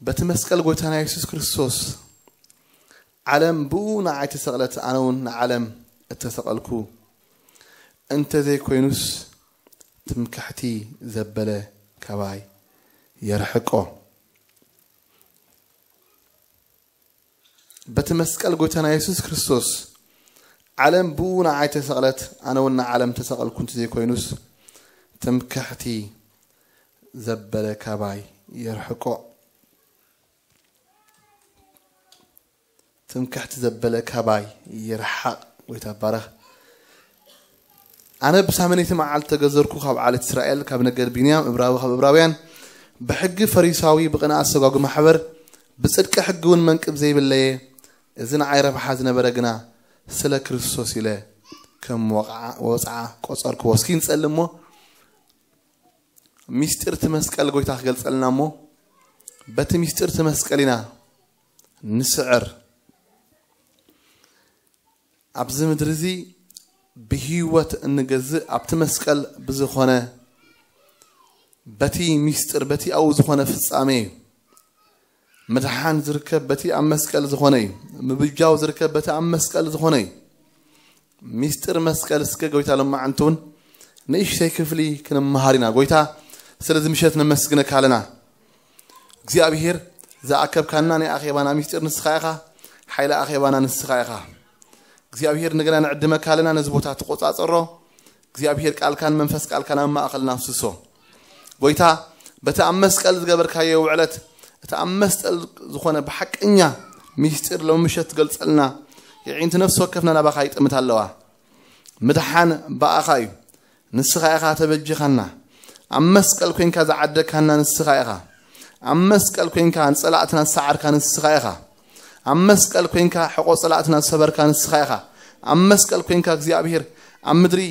በቲ መስቀል ጎይታና የሱስ ክርስቶስ ዓለም ብኡ ንዓይ ተሰቕለት፣ ኣነ እውን ንዓለም እተሰቐልኩ። እንተዘይኮይኑስ ትምክሕቲ ዘበለ ካባይ የርሕቆ። በቲ መስቀል ጎይታና የሱስ ክርስቶስ ዓለም ብኡ ንዓይ ተሰቕለት፣ ኣነ እውን ንዓለም ተሰቐልኩ። እንተዘይኮይኑስ ትምክሕቲ ዘበለ ካባይ የርሕቆ። ትምክሕቲ ዘበለ ካባይ ይርሓቕ። ጎይታ ባረኽ። ኣነ ብሳመነይቲ መዓልቲ ተገዘርኩ ካብ ዓለት እስራኤል፣ ካብ ነገድ ቢንያም፣ እብራዊ ካብ እብራውያን፣ ብሕጊ ፈሪሳዊ፣ ብቕንኣት ሰጓጉ ማሕበር፣ ብጽድቂ ሕጊ እውን መንቅብ ዘይብለየ፣ እዚ ንዓይ ረብሓ ዝነበረ ግና ስለ ክርስቶስ ኢለ ከም ወቕዓ-፣ ወጽዓ ቆጸርክዎ። እስኪ ንጸሊ እሞ፣ ሚስጢር እቲ መስቀል ጎይታ ክገልጸልና እሞ፣ በቲ ሚስጢር እቲ መስቀል ኢና ንስዕር። ኣብዚ ምድሪ እዚ ብህይወት እንገዝእ ኣብቲ መስቀል ብዝኾነ፣ በቲ ሚስጢር፣ በቲ ኣብኡ ዝኾነ ፍጻሜ እዩ። ምድሓን ዝርከብ በቲ ኣብ መስቀል ዝኾነ እዩ። ምብጃው ዝርከብ በቲ ኣብ መስቀል ዝኾነ እዩ። ሚስጢር መስቀል እስከ ጎይታ ሎማዓንቲ እውን ንእሽተይ ክፍሊ ክንመሃር ኢና። ጎይታ ስለዚ ምሸት ነመስግነካ ኣለና። እግዚኣብሔር ዝኣከብካና ናይ ኣኼባና ሚስጢር ንስኻ ኢኻ። ሓይሊ ኣኼባና ንስኻ ኢኻ። እግዚኣብሔር እንደገና ንዕድመካ ኣለና። ነዚ ቦታ ትቆጻጸሮ። እግዚኣብሔር ቃልካን መንፈስ ቃልካን ኣብ ማእኸልና ኣፍስሶ። ጎይታ በቲ ኣብ መስቀል ዝገበርካዮ ውዕለት፣ እቲ ኣብ መስቀል ዝኾነ ብሓቀኛ ሚስጢር ሎሚ ምሸት ትገልጸልና፣ የዒንቲ ነፍሲ ወከፍና ናባኻ ይጥምት ኣለዋ። ምድሓን ብኣኻ እዩ። ንስኻ ኢኻ ተበጂኻና። ኣብ መስቀል ኮይንካ ዝዓደግካና ንስኻ ኢኻ። ኣብ መስቀል ኮይንካ ንጸላእትና ዝሰዓርካ ንስኻ ኢኻ። ኣብ መስቀል ኮይንካ ሕቆ ጸላእትና ዝሰበርካ ንስኻ ኢኻ። ኣብ መስቀል ኮይንካ እግዚኣብሔር ኣብ ምድሪ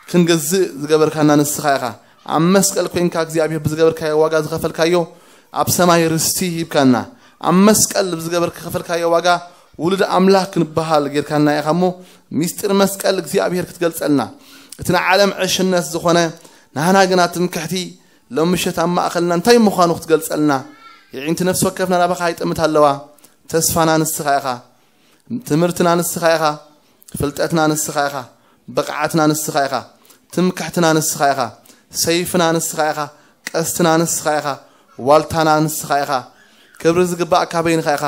ክንገዝእ ዝገበርካና ንስኻ ኢኻ። ኣብ መስቀል ኮይንካ እግዚኣብሔር ብዝገበርካዮ ዋጋ ዝኸፈልካዮ ኣብ ሰማይ ርስቲ ሂብካና። ኣብ መስቀል ብዝገበርካ ከፈልካዮ ዋጋ ውሉድ ኣምላኽ ክንበሃል ጌርካና ኢኻ እሞ፣ ሚስጢር መስቀል እግዚኣብሔር ክትገልጸልና፣ እቲ ንዓለም ዕሽነት ዝኾነ፣ ናህና ግና ትምክሕቲ፣ ሎም ምሸት ኣብ ማእኸልና እንታይ ምዃኑ ክትገልጸልና፣ የዒንቲ ነፍሲ ወከፍና ናባኻ ይጥምት ኣለዋ። ተስፋና ንስኻ ኢኻ። ትምህርትና ንስኻ ኢኻ። ፍልጠትና ንስኻ ኢኻ። ብቕዓትና ንስኻ ኢኻ። ትምክሕትና ንስኻ ኢኻ። ሰይፍና ንስኻ ኢኻ። ቀስትና ንስኻ ኢኻ። ዋልታና ንስኻ ኢኻ። ክብሪ ዝግባእካ በይንኻ ኢኻ።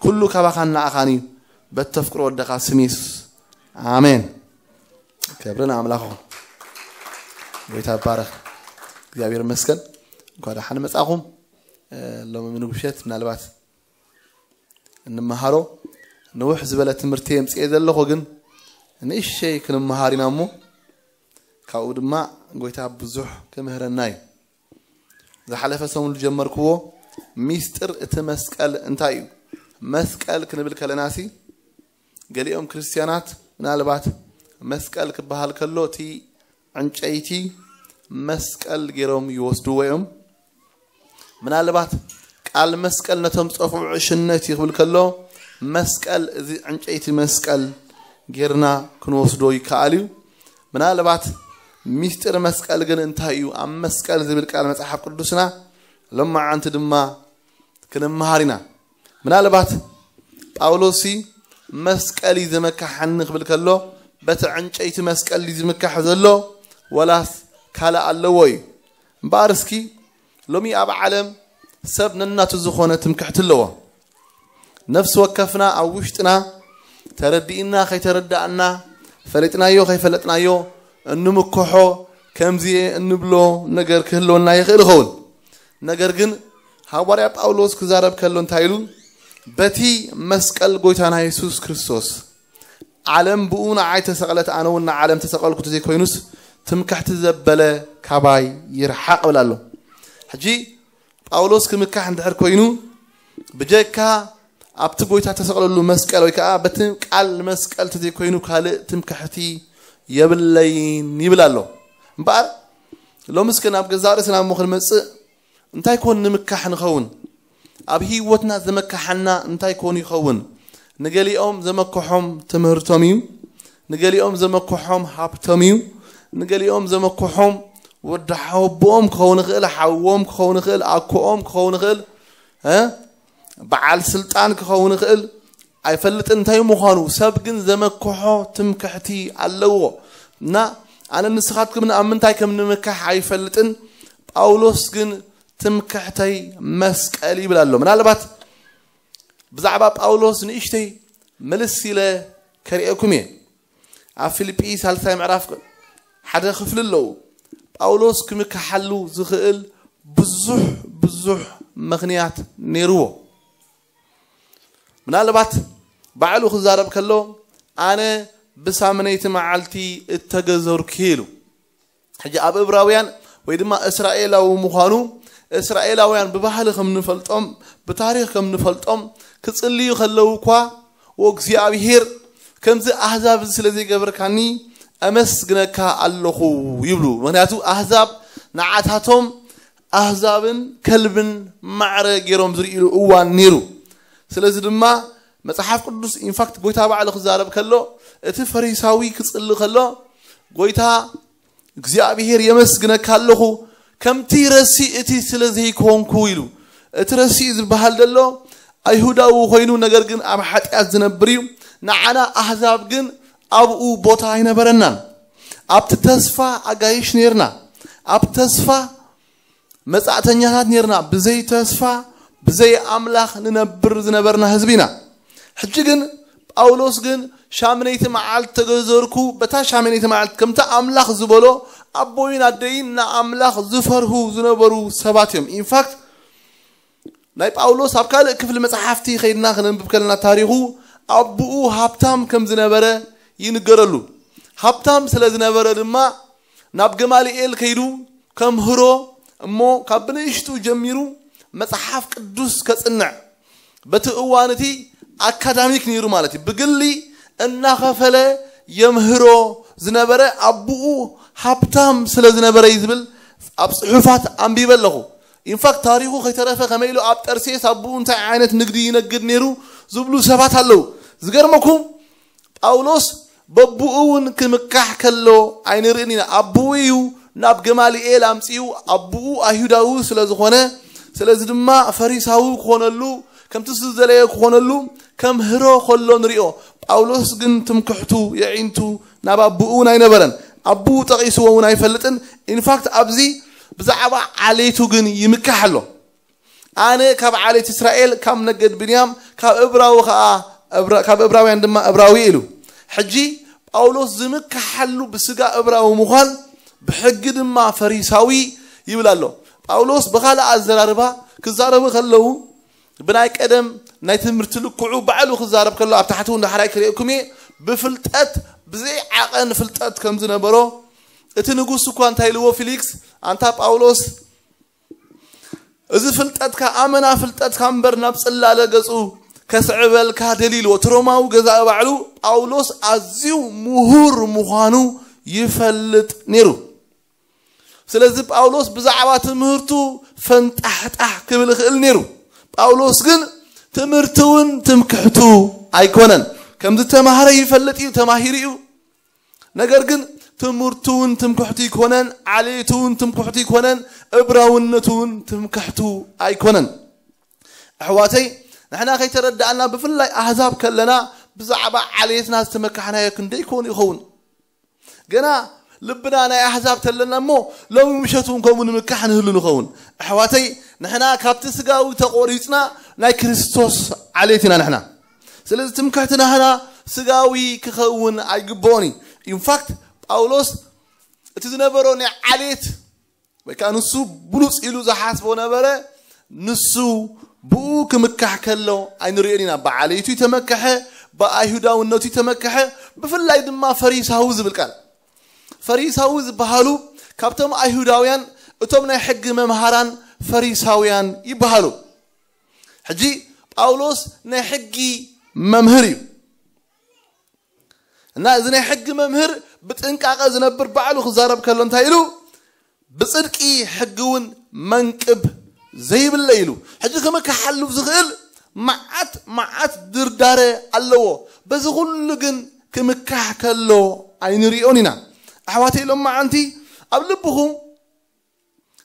ኩሉ ካባኻን ንዓኻን እዩ። በተፍቅሮ ወደኻ ስም የሱስ። ኣሜን። ክብሪ ንኣምላኽ ይኹን። ጎይታ ይባረኽ። እግዚኣብሔር ይመስገን። እንኳ ደሓን መጻኹም። እ፣ ሎሚ ምንጉሸት ምናልባት እንመሃሮ ንውሕ ዝበለ ትምህርቲ የምጽኤ ዘለኹ፣ ግን ንእሸይ ክንመሃር ኢና እሞ፣ ካብኡ ድማ ጎይታ ብዙሕ ክምህረና እዩ። ዝሓለፈ ሰሙን ዝጀመርክዎ ሚስጥር እቲ መስቀል እንታይ እዩ? መስቀል ክንብል ከለናሲ፣ ገሊኦም ክርስትያናት ምናልባት መስቀል ክበሃል ከሎ እቲ ዕንጨይቲ መስቀል ገይሮም ይወስድዎ እዮም። ምናልባት ቃል መስቀል ነቶም ዝጠፍኡ ዕሽነት እዩ ክብል ከሎ፣ መስቀል እዚ ዕንጨይቲ መስቀል ጌርና ክንወስዶ ይከኣል እዩ። ምናልባት ሚስጢር መስቀል ግን እንታይ እዩ? ኣብ መስቀል ዝብል ቃል መጽሓፍ ቅዱስና ሎማዓንቲ ድማ ክንመሃር ኢና። ምናልባት ጳውሎስሲ መስቀል እዩ ዘመካሓኒ ክብል ከሎ፣ በቲ ዕንጨይቲ መስቀል እዩ ዝምካሕ ዘሎ፣ ወላስ ካልእ ኣለዎ እዩ? እምበኣር እስኪ ሎሚ ኣብ ዓለም ሰብ ነናቱ ዝኾነ ትምክሕቲ ኣለዎ። ነፍሲ ወከፍና ኣብ ውሽጥና ተረዲእና ከይተረዳእና፣ ፈለጥናዮ ከይፈለጥናዮ እንምክሖ፣ ከምዚ እየ እንብሎ ነገር ክህልወና ይኽእል ይኸውን። ነገር ግን ሃዋርያ ጳውሎስ ክዛረብ ከሎ እንታይ ኢሉ? በቲ መስቀል ጎይታና የሱስ ክርስቶስ ዓለም ብኡ ንዓይ ተሰቕለት፣ ኣነ እውን ንዓለም ተሰቐልኩ እንተዘይኮይኑስ፣ ትምክሕቲ ዘበለ ካባይ ይርሓቕ እብል ኣሎ። ሕጂ ጳውሎስ ክምካሕ እንድሕር ኮይኑ፣ ብጀካ ኣብቲ ጎይታ ተሰቕለሉ መስቀል ወይ ከዓ በቲ ቃል መስቀል እንተዘይኮይኑ ካልእ ትምክሕቲ የብለይን ይብል ኣሎ። እምበኣር ሎሚ እስከ ናብ ገዛእ ርእስና እሞ ክንመጽእ፣ እንታይ ኮን ንምካሕ ንኸውን? ኣብ ህይወትና ዘመካሓና እንታይ ኮን ይኸውን? ንገሊኦም ዘመክሖም ትምህርቶም እዩ። ንገሊኦም ዘመክሖም ሃብቶም እዩ። ንገሊኦም ዘመክሖም ወዲ ሓወቦኦም ክኸውን ይኽእል፣ ሓዎም ክኸውን ይኽእል፣ ኣኮኦም ክኸውን ይኽእል፣ እ? በዓል ስልጣን ክኸውን ይኽእል ኣይፈልጥን እንታይ ምዃኑ። ሰብ ግን ዘመክሖ ትምክሕቲ ኣለዎ። እና ኣነ ንስኻትኩምን ኣብ ምንታይ ከም ንምካሕ ኣይፈልጥን፣ ጳውሎስ ግን ትምክሕተይ መስቀል ይብል ኣሎ። ምናልባት ብዛዕባ ጳውሎስ ንእሽተይ ምልስ ኢለ ከርእየኩም እየ። ኣብ ፊልጲ ሳልሳይ ምዕራፍ ሓደ ክፍሊ ኣለዉ። ጳውሎስ ክምክሓሉ ዝኽእል ብዙሕ ብዙሕ ምኽንያት ነይርዎ። ምናልባት ባዕሉ ክዛረብ ከሎ ኣነ ብሳምነይቲ መዓልቲ እተገዘርኩ ኢሉ። ሕጂ ኣብ እብራውያን ወይ ድማ እስራኤላዊ ምዃኑ እስራኤላውያን ብባህሊ ከም ንፈልጦም ብታሪኽ ከም ንፈልጦም ክጽልዩ ከለዉ እኳ ወእግዚኣብሔር ከምዚ ኣህዛብ እዚ ስለ ዘይገበርካኒ ኣመስግነካ ኣለኹ ይብሉ። ምክንያቱ ኣህዛብ ንዓታቶም ኣህዛብን ከልብን ማዕረ ገይሮም ዝርእሉ እዋን ነይሩ። ስለዚ ድማ መጽሓፍ ቅዱስ ኢንፋክት ጎይታ ባዕሉ ክዛረብ ከሎ እቲ ፈሪሳዊ ክጽሊ ከሎ ጎይታ እግዚኣብሔር የመስግነካ ኣለኹ ከምቲ ረሲ እቲ ስለ ዘይኮንኩ ኢሉ። እቲ ረሲ ዝበሃል ዘሎ ኣይሁዳዊ ኮይኑ ነገር ግን ኣብ ሓጢኣት ዝነብር እዩ። ንዓና ኣህዛብ ግን ኣብኡ ቦታ ኣይነበረናን። ኣብቲ ተስፋ ኣጋይሽ ነርና። ኣብ ተስፋ መጻእተኛታት ነርና። ብዘይ ተስፋ ብዘይ ኣምላኽ ንነብር ዝነበርና ህዝቢ ኢና። ሕጂ ግን ጳውሎስ ግን ሻምነይቲ መዓልቲ ተገዘርኩ። በታ ሻምነይቲ መዓልቲ ከምቲ ኣምላኽ ዝበሎ ኣቦይን ኣደይን ንኣምላኽ ዝፈርሁ ዝነበሩ ሰባት እዮም። ኢንፋክት ናይ ጳውሎስ ኣብ ካልእ ክፍሊ መጽሓፍቲ ከይድና ክነንብብ ከለና ታሪኹ ኣቦኡ ሃብታም ከም ዝነበረ ይንገረሉ። ሃብታም ስለ ዝነበረ ድማ ናብ ገማልኤል ከይዱ ከምህሮ እሞ ካብ ብንእሽቱ ጀሚሩ መጽሓፍ ቅዱስ ከጽንዕ በቲ እዋን እቲ ኣካዳሚክ ነይሩ ማለት እዩ። ብግሊ እናኸፈለ የምህሮ ዝነበረ ኣቦኡ ሃብታም ስለ ዝነበረ እዩ ዝብል ኣብ ጽሑፋት ኣንቢበ ኣለኹ። ኢንፋክት ታሪኹ ከይተረፈ ከመይ ኢሉ ኣብ ጠርሴስ ኣቦኡ እንታይ ዓይነት ንግዲ ይነግድ ነይሩ ዝብሉ ሰባት ኣለዉ። ዝገርመኩም ጳውሎስ በብኡ እውን ክምካሕ ከሎ ኣይንርእን ኢና። ኣቦኡ እዩ ናብ ገማልኤል ኣምጺኡ ኣቦኡ ኣይሁዳዊ ስለ ዝኾነ ስለዚ ድማ ፈሪሳዊ ክኾነሉ ከምቲ ዝደለየ ክኾነሉ ከምህሮ ከሎ ንሪኦ። ጳውሎስ ግን ትምክሕቱ የዒንቱ ናብ ኣቦኡ እውን ኣይነበረን። ኣቦኡ ጠቒስዎ እውን ኣይፈልጥን። ኢንፋክት ኣብዚ ብዛዕባ ዓሌቱ ግን ይምካሕ ኣሎ። ኣነ ካብ ዓሌት እስራኤል ካብ ነገድ ብንያም ካብ እብራዊ ከዓ ካብ እብራውያን ድማ እብራዊ ኢሉ። ሕጂ ጳውሎስ ዝምካሓሉ ብስጋ እብራዊ ምዃን ብሕጊ ድማ ፈሪሳዊ ይብል ኣሎ። ጳውሎስ ብኻልእ ኣዘራርባ ክዛረቡ ከለዉ ብናይ ቀደም ናይ ትምህርቲ ልክዑ ባዕሉ ክዛረብ ከሎ ኣብ ታሕቲ እውን ዳሕራይ ክርእየኩም እየ። ብፍልጠት ብዘይ ዓቐን ፍልጠት ከም ዝነበሮ እቲ ንጉስ እኳ እንታይ ኢልዎ ፊሊክስ ኣንታ ጳውሎስ እዚ ፍልጠትካ ኣመና ፍልጠትካ እምበር ናብ ጽላለ ገጹ ከስዕበልካ ደልዩ ኢልዎ። እቲ ሮማዊ ገዛኢ ባዕሉ ጳውሎስ ኣዝዩ ምሁር ምዃኑ ይፈልጥ ነይሩ። ስለዚ ጳውሎስ ብዛዕባ ትምህርቱ ፈንጣሕጣሕ ክብል ይኽእል ነይሩ። ጳውሎስ ግን ትምህርቲ እውን ትምክሕቱ ኣይኮነን። ከም ዝተማህረ ይፈልጥ እዩ፣ ተማሂሩ እዩ። ነገር ግን ትምህርቱ እውን ትምክሕቱ ይኮነን፣ ዓሌቱ እውን ትምክሕቱ ይኮነን፣ እብራውነቱ እውን ትምክሕቱ ኣይኮነን። ኣሕዋተይ ንሕና ከይተረዳእና ብፍላይ ኣህዛብ ከለና ብዛዕባ ዓሌትና ዝተመካሕናዮ ክንደይ ኮን ይኸውን። ገና ልብና ናይ ኣህዛብ ተለና እሞ ሎሚ ምሸት እውን ከምኡ ንምካሕ ንህሉ ንኸውን። ኣሕዋተይ ንሕና ካብቲ ስጋዊ ተቆሪፅና ናይ ክርስቶስ ዓሌት ኢና ንሕና። ስለዚ ትምክሕቲ ናህና ስጋዊ ክኸውን ኣይግብኦን እዩ። ኢንፋክት ጳውሎስ እቲ ዝነበሮ ናይ ዓሌት ወይ ከዓ ንሱ ብሉፅ ኢሉ ዝሓስቦ ነበረ። ንሱ ብኡ ክምካሕ ከሎ ኣይንሪኦን ኢና። ብዓሌቱ ይተመከሐ፣ ብኣይሁዳውነቱ ይተመከሐ። ብፍላይ ድማ ፈሪሳዊ ዝብል ቃል ፈሪሳዊ ዝበሃሉ ካብቶም ኣይሁዳውያን እቶም ናይ ሕጊ መምሃራን ፈሪሳውያን ይበሃሉ። ሕጂ ጳውሎስ ናይ ሕጊ መምህር እዩ እና እዚ ናይ ሕጊ መምህር ብጥንቃቐ ዝነብር ባዕሉ ክዛረብ ከሎ እንታይ ኢሉ ብጽድቂ ሕጊ እውን መንቅብ ዘይብለ ኢሉ። ሕጂ ክምካሓሉ ዝኽእል መዓት መዓት ድርዳረ ኣለዎ። በዚ ኩሉ ግን ክምካሕ ከሎ ኣይንሪኦን ኢና። ኣሕዋተይ ሎም መዓንቲ ኣብ ልብኹም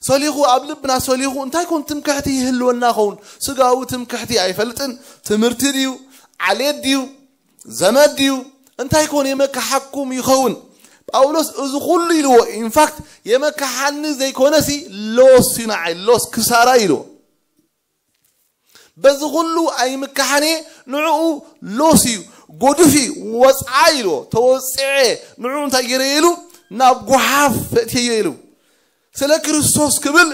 ሰሊኹ ኣብ ልብና ሰሊኹ እንታይ ኮን ትምክሕቲ ይህልወና ኸውን? ስጋዊ ትምክሕቲ ኣይፈልጥን። ትምህርቲ ድዩ? ዓሌት ድዩ? ዘመድ ድዩ? እንታይ ኮን የመካሓኩም ይኸውን? ጳውሎስ እዚ ኩሉ ኢልዎ። ኢንፋክት የመካሓኒ ዘይኮነሲ ሎስ እዩ ንዓይ፣ ሎስ ክሳራ ኢልዎ። በዚ ኩሉ ኣይምካሓኔ ንዕኡ ሎስ እዩ፣ ጎዱፍ እዩ፣ ወፅዓ ኢልዎ። ተወፅዐ ንዕኡ እንታይ ገይረ ኢሉ ናብ ጓሓፍ ፈእትየዮ ኢሉ። ስለ ክርስቶስ ክብል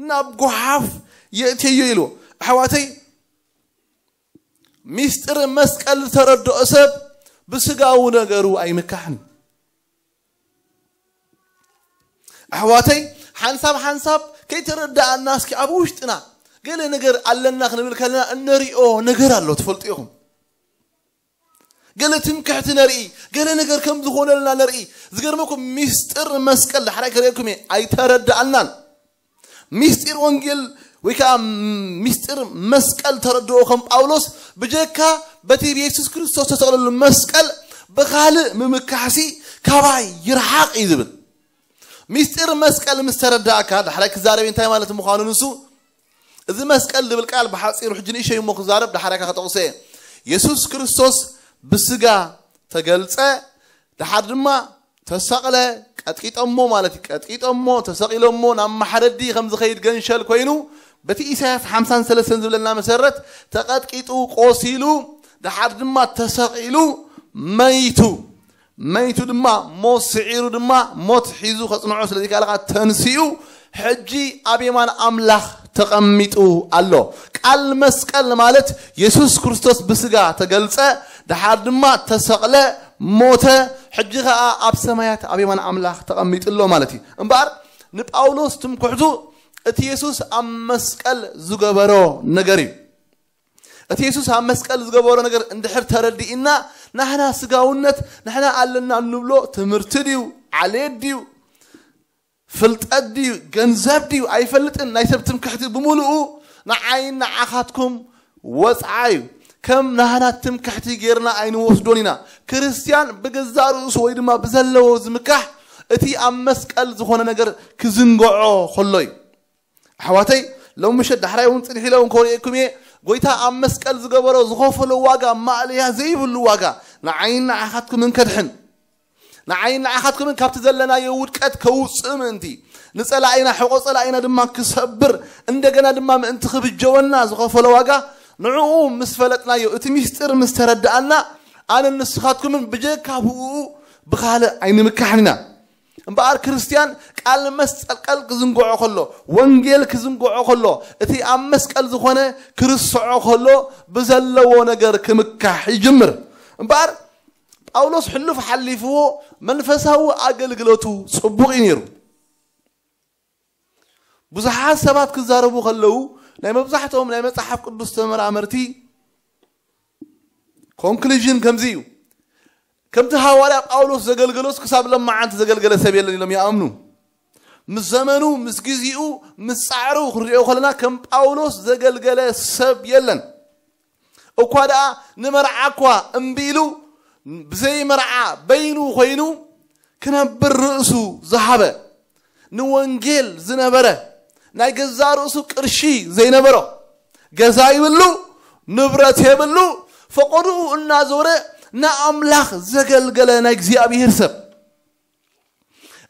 ናብ ጓሓፍ የእትየዮ ኢልዎ። ኣሕዋተይ፣ ሚስጥር መስቀል ዝተረድኦ ሰብ ብስጋዊ ነገሩ ኣይምካሕን። ኣሕዋተይ፣ ሓንሳብ ሓንሳብ ከይተረዳኣና እስኪ ኣብ ውሽጥና ገለ ነገር ኣለና ክንብል ከለና እነሪኦ ነገር ኣሎ፣ ትፈልጡ ኢኹም። ገለ ትምክሕቲ ነርኢ፣ ገለ ነገር ከም ዝኾነልና ነርኢ። ዝገርመኩም ሚስጥር መስቀል ዳሕራይ ከርእየኩም እየ፣ ኣይተረዳኣናን። ሚስጢር ወንጌል ወይ ከዓ ሚስጢር መስቀል ተረድኦ ከም ጳውሎስ ብጀካ በቲ ብየሱስ ክርስቶስ ተሰቕለሉ መስቀል ብኻልእ ምምካሕሲ ካባይ ይርሓቕ እዩ ዝብል። ሚስጢር መስቀል ምስ ተረዳእካ ዳሕራይ ክዛረብ እንታይ ማለት ምዃኑ ንሱ እዚ መስቀል ዝብል ቃል ብሓፂሩ ሕጂ ንእሸይ እሞ ክዛረብ ዳሕራይ ከጠቕሶ እየ። የሱስ ክርስቶስ ብስጋ ተገልፀ፣ ድሓር ድማ ተሰቕለ፣ ቀጥቂጦሞ ማለት እዩ። ቀጥቂጦሞ፣ ተሰቒሎሞ፣ ናብ ማሕረዲ ከም ዝኸይድ ገንሸል ኮይኑ በቲ ኢሳያስ ሓምሳን ሰለስተን ዝብለና መሰረት ተቐጥቂጡ፣ ቆሲሉ፣ ድሓር ድማ ተሰቒሉ፣ መይቱ። መይቱ ድማ ሞት ስዒሩ ድማ ሞት ሒዙ ከጽንዖ ስለ ዘይከኣለ ተንሲኡ ሕጂ ኣብ የማን ኣምላኽ ተቐሚጡ ኣሎ። ቃል መስቀል ማለት የሱስ ክርስቶስ ብስጋ ተገልጸ፣ ድሓር ድማ ተሰቕለ፣ ሞተ፣ ሕጂ ኸኣ ኣብ ሰማያት ኣብ የማን ኣምላኽ ተቐሚጡ ኣሎ ማለት እዩ። እምበኣር ንጳውሎስ ትምክሕቱ እቲ የሱስ ኣብ መስቀል ዝገበሮ ነገር እዩ። እቲ የሱስ ኣብ መስቀል ዝገበሮ ነገር እንድሕር ተረዲእና፣ ናህና ስጋውነት፣ ንሕና ኣለና እንብሎ ትምህርቲ ድዩ፣ ዓሌት ድዩ፣ ፍልጠት ድዩ፣ ገንዘብ ድዩ፣ ኣይፈልጥን። ናይ ሰብ ትምክሕቲ ብምሉኡ ንዓይን ንዓኻትኩም ወጽዓ እዩ። ከም ናህና ትምክሕቲ ጌርና ኣይንወስዶን ኢና። ክርስትያን ብገዛእ ርእሱ ወይ ድማ ብዘለዎ ዝምካሕ እቲ ኣብ መስቀል ዝኾነ ነገር ክዝንግዖ ከሎ እዩ። ኣሕዋተይ፣ ሎም ምሸት ዳሕራይ እውን ጽንሕ ኢለ እውን ከርእየኩም እየ። ጎይታ ኣብ መስቀል ዝገበሮ ዝኸፈሎ ዋጋ ማእለያ ዘይብሉ ዋጋ ንዓይን ንዓኻትኩምን ከድሕን፣ ንዓይን ንዓኻትኩምን ካብቲ ዘለናዮ ውድቀት ከውጽእ ምእንቲ፣ ንጸላኢና ሕቆ ጸላኢና ድማ ክሰብር፣ እንደገና ድማ ምእንቲ ክብጀወና ዝኸፈሎ ዋጋ ንዕኡ ምስ ፈለጥናዮ፣ እቲ ሚስጢር ምስ ተረዳኣና፣ ኣነን ንስኻትኩምን ብጀካ ብኡ ብኻልእ ኣይንምካሕን ኢና። እምበኣር ክርስትያን ቃል መስቀል ክዝንግዖ ከሎ፣ ወንጌል ክዝንግዖ ከሎ፣ እቲ ኣብ መስቀል ዝኾነ ክርስዖ ከሎ ብዘለዎ ነገር ክምካሕ ይጅምር። እምበኣር ጳውሎስ ሕሉፍ ሓሊፍዎ መንፈሳዊ ኣገልግሎቱ ጽቡቕ እዩ ነይሩ። ብዙሓት ሰባት ክዛረቡ ከለዉ ናይ መብዛሕትኦም ናይ መጽሓፍ ቅዱስ ተመራመርቲ ኮንክሉዥን ከምዚ እዩ። ከምቲ ሃዋርያ ጳውሎስ ዘገልገሎስ ክሳብ ለማዓንቲ ዘገልገለ ሰብ የለን ኢሎም ይኣምኑ። ምስ ዘመኑ ምስ ግዚኡ ምስ ጻዕሩ ክንሪኦ ከለና ከም ጳውሎስ ዘገልገለ ሰብ የለን። እኳ ደኣ ንመርዓ እኳ እምቢ ኢሉ ብዘይ መርዓ በይኑ ኮይኑ ክነብር ርእሱ ዝሃበ ንወንጌል ዝነበረ ናይ ገዛ ርእሱ ቅርሺ ዘይነበሮ ገዛ ይብሉ ንብረት የብሉ ፈቆድኡ እናዞረ ንኣምላኽ ዘገልገለ ናይ እግዚኣብሔር ሰብ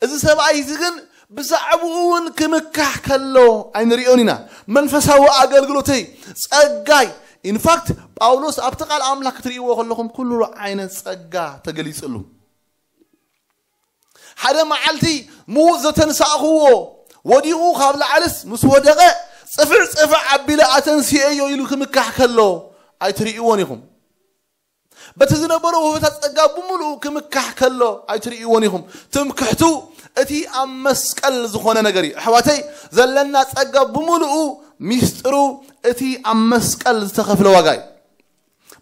እዚ ሰብኣይ እዚ ግን ብዛዕባኡ እውን ክምካሕ ከሎ ኣይንሪኦን ኢና መንፈሳዊ ኣገልግሎተይ ጸጋይ ኢንፋክት ጳውሎስ ኣብቲ ቃል ኣምላኽ ክትርእይዎ ከለኹም ኩሉ ዓይነት ጸጋ ተገሊጽሉ ሓደ መዓልቲ ምዉት ዘተንሳእኽዎ ወዲቑ ካብ ላዕልስ ምስ ወደቐ ጽፍዕ ጽፍዕ ኣቢለ ኣተንስኤዮ ኢሉ ክምካሕ ከሎ ኣይትርእይዎን ኢኹም። በቲ ዝነበሮ ውህበታት ጸጋ ብምሉኡ ክምካሕ ከሎ ኣይትርእይዎን ኢኹም። ትምክሕቱ እቲ ኣብ መስቀል ዝኾነ ነገር እዩ። ኣሕዋተይ ዘለና ጸጋ ብምሉኡ ሚስጥሩ እቲ ኣብ መስቀል ዝተኸፍለ ዋጋ እዩ።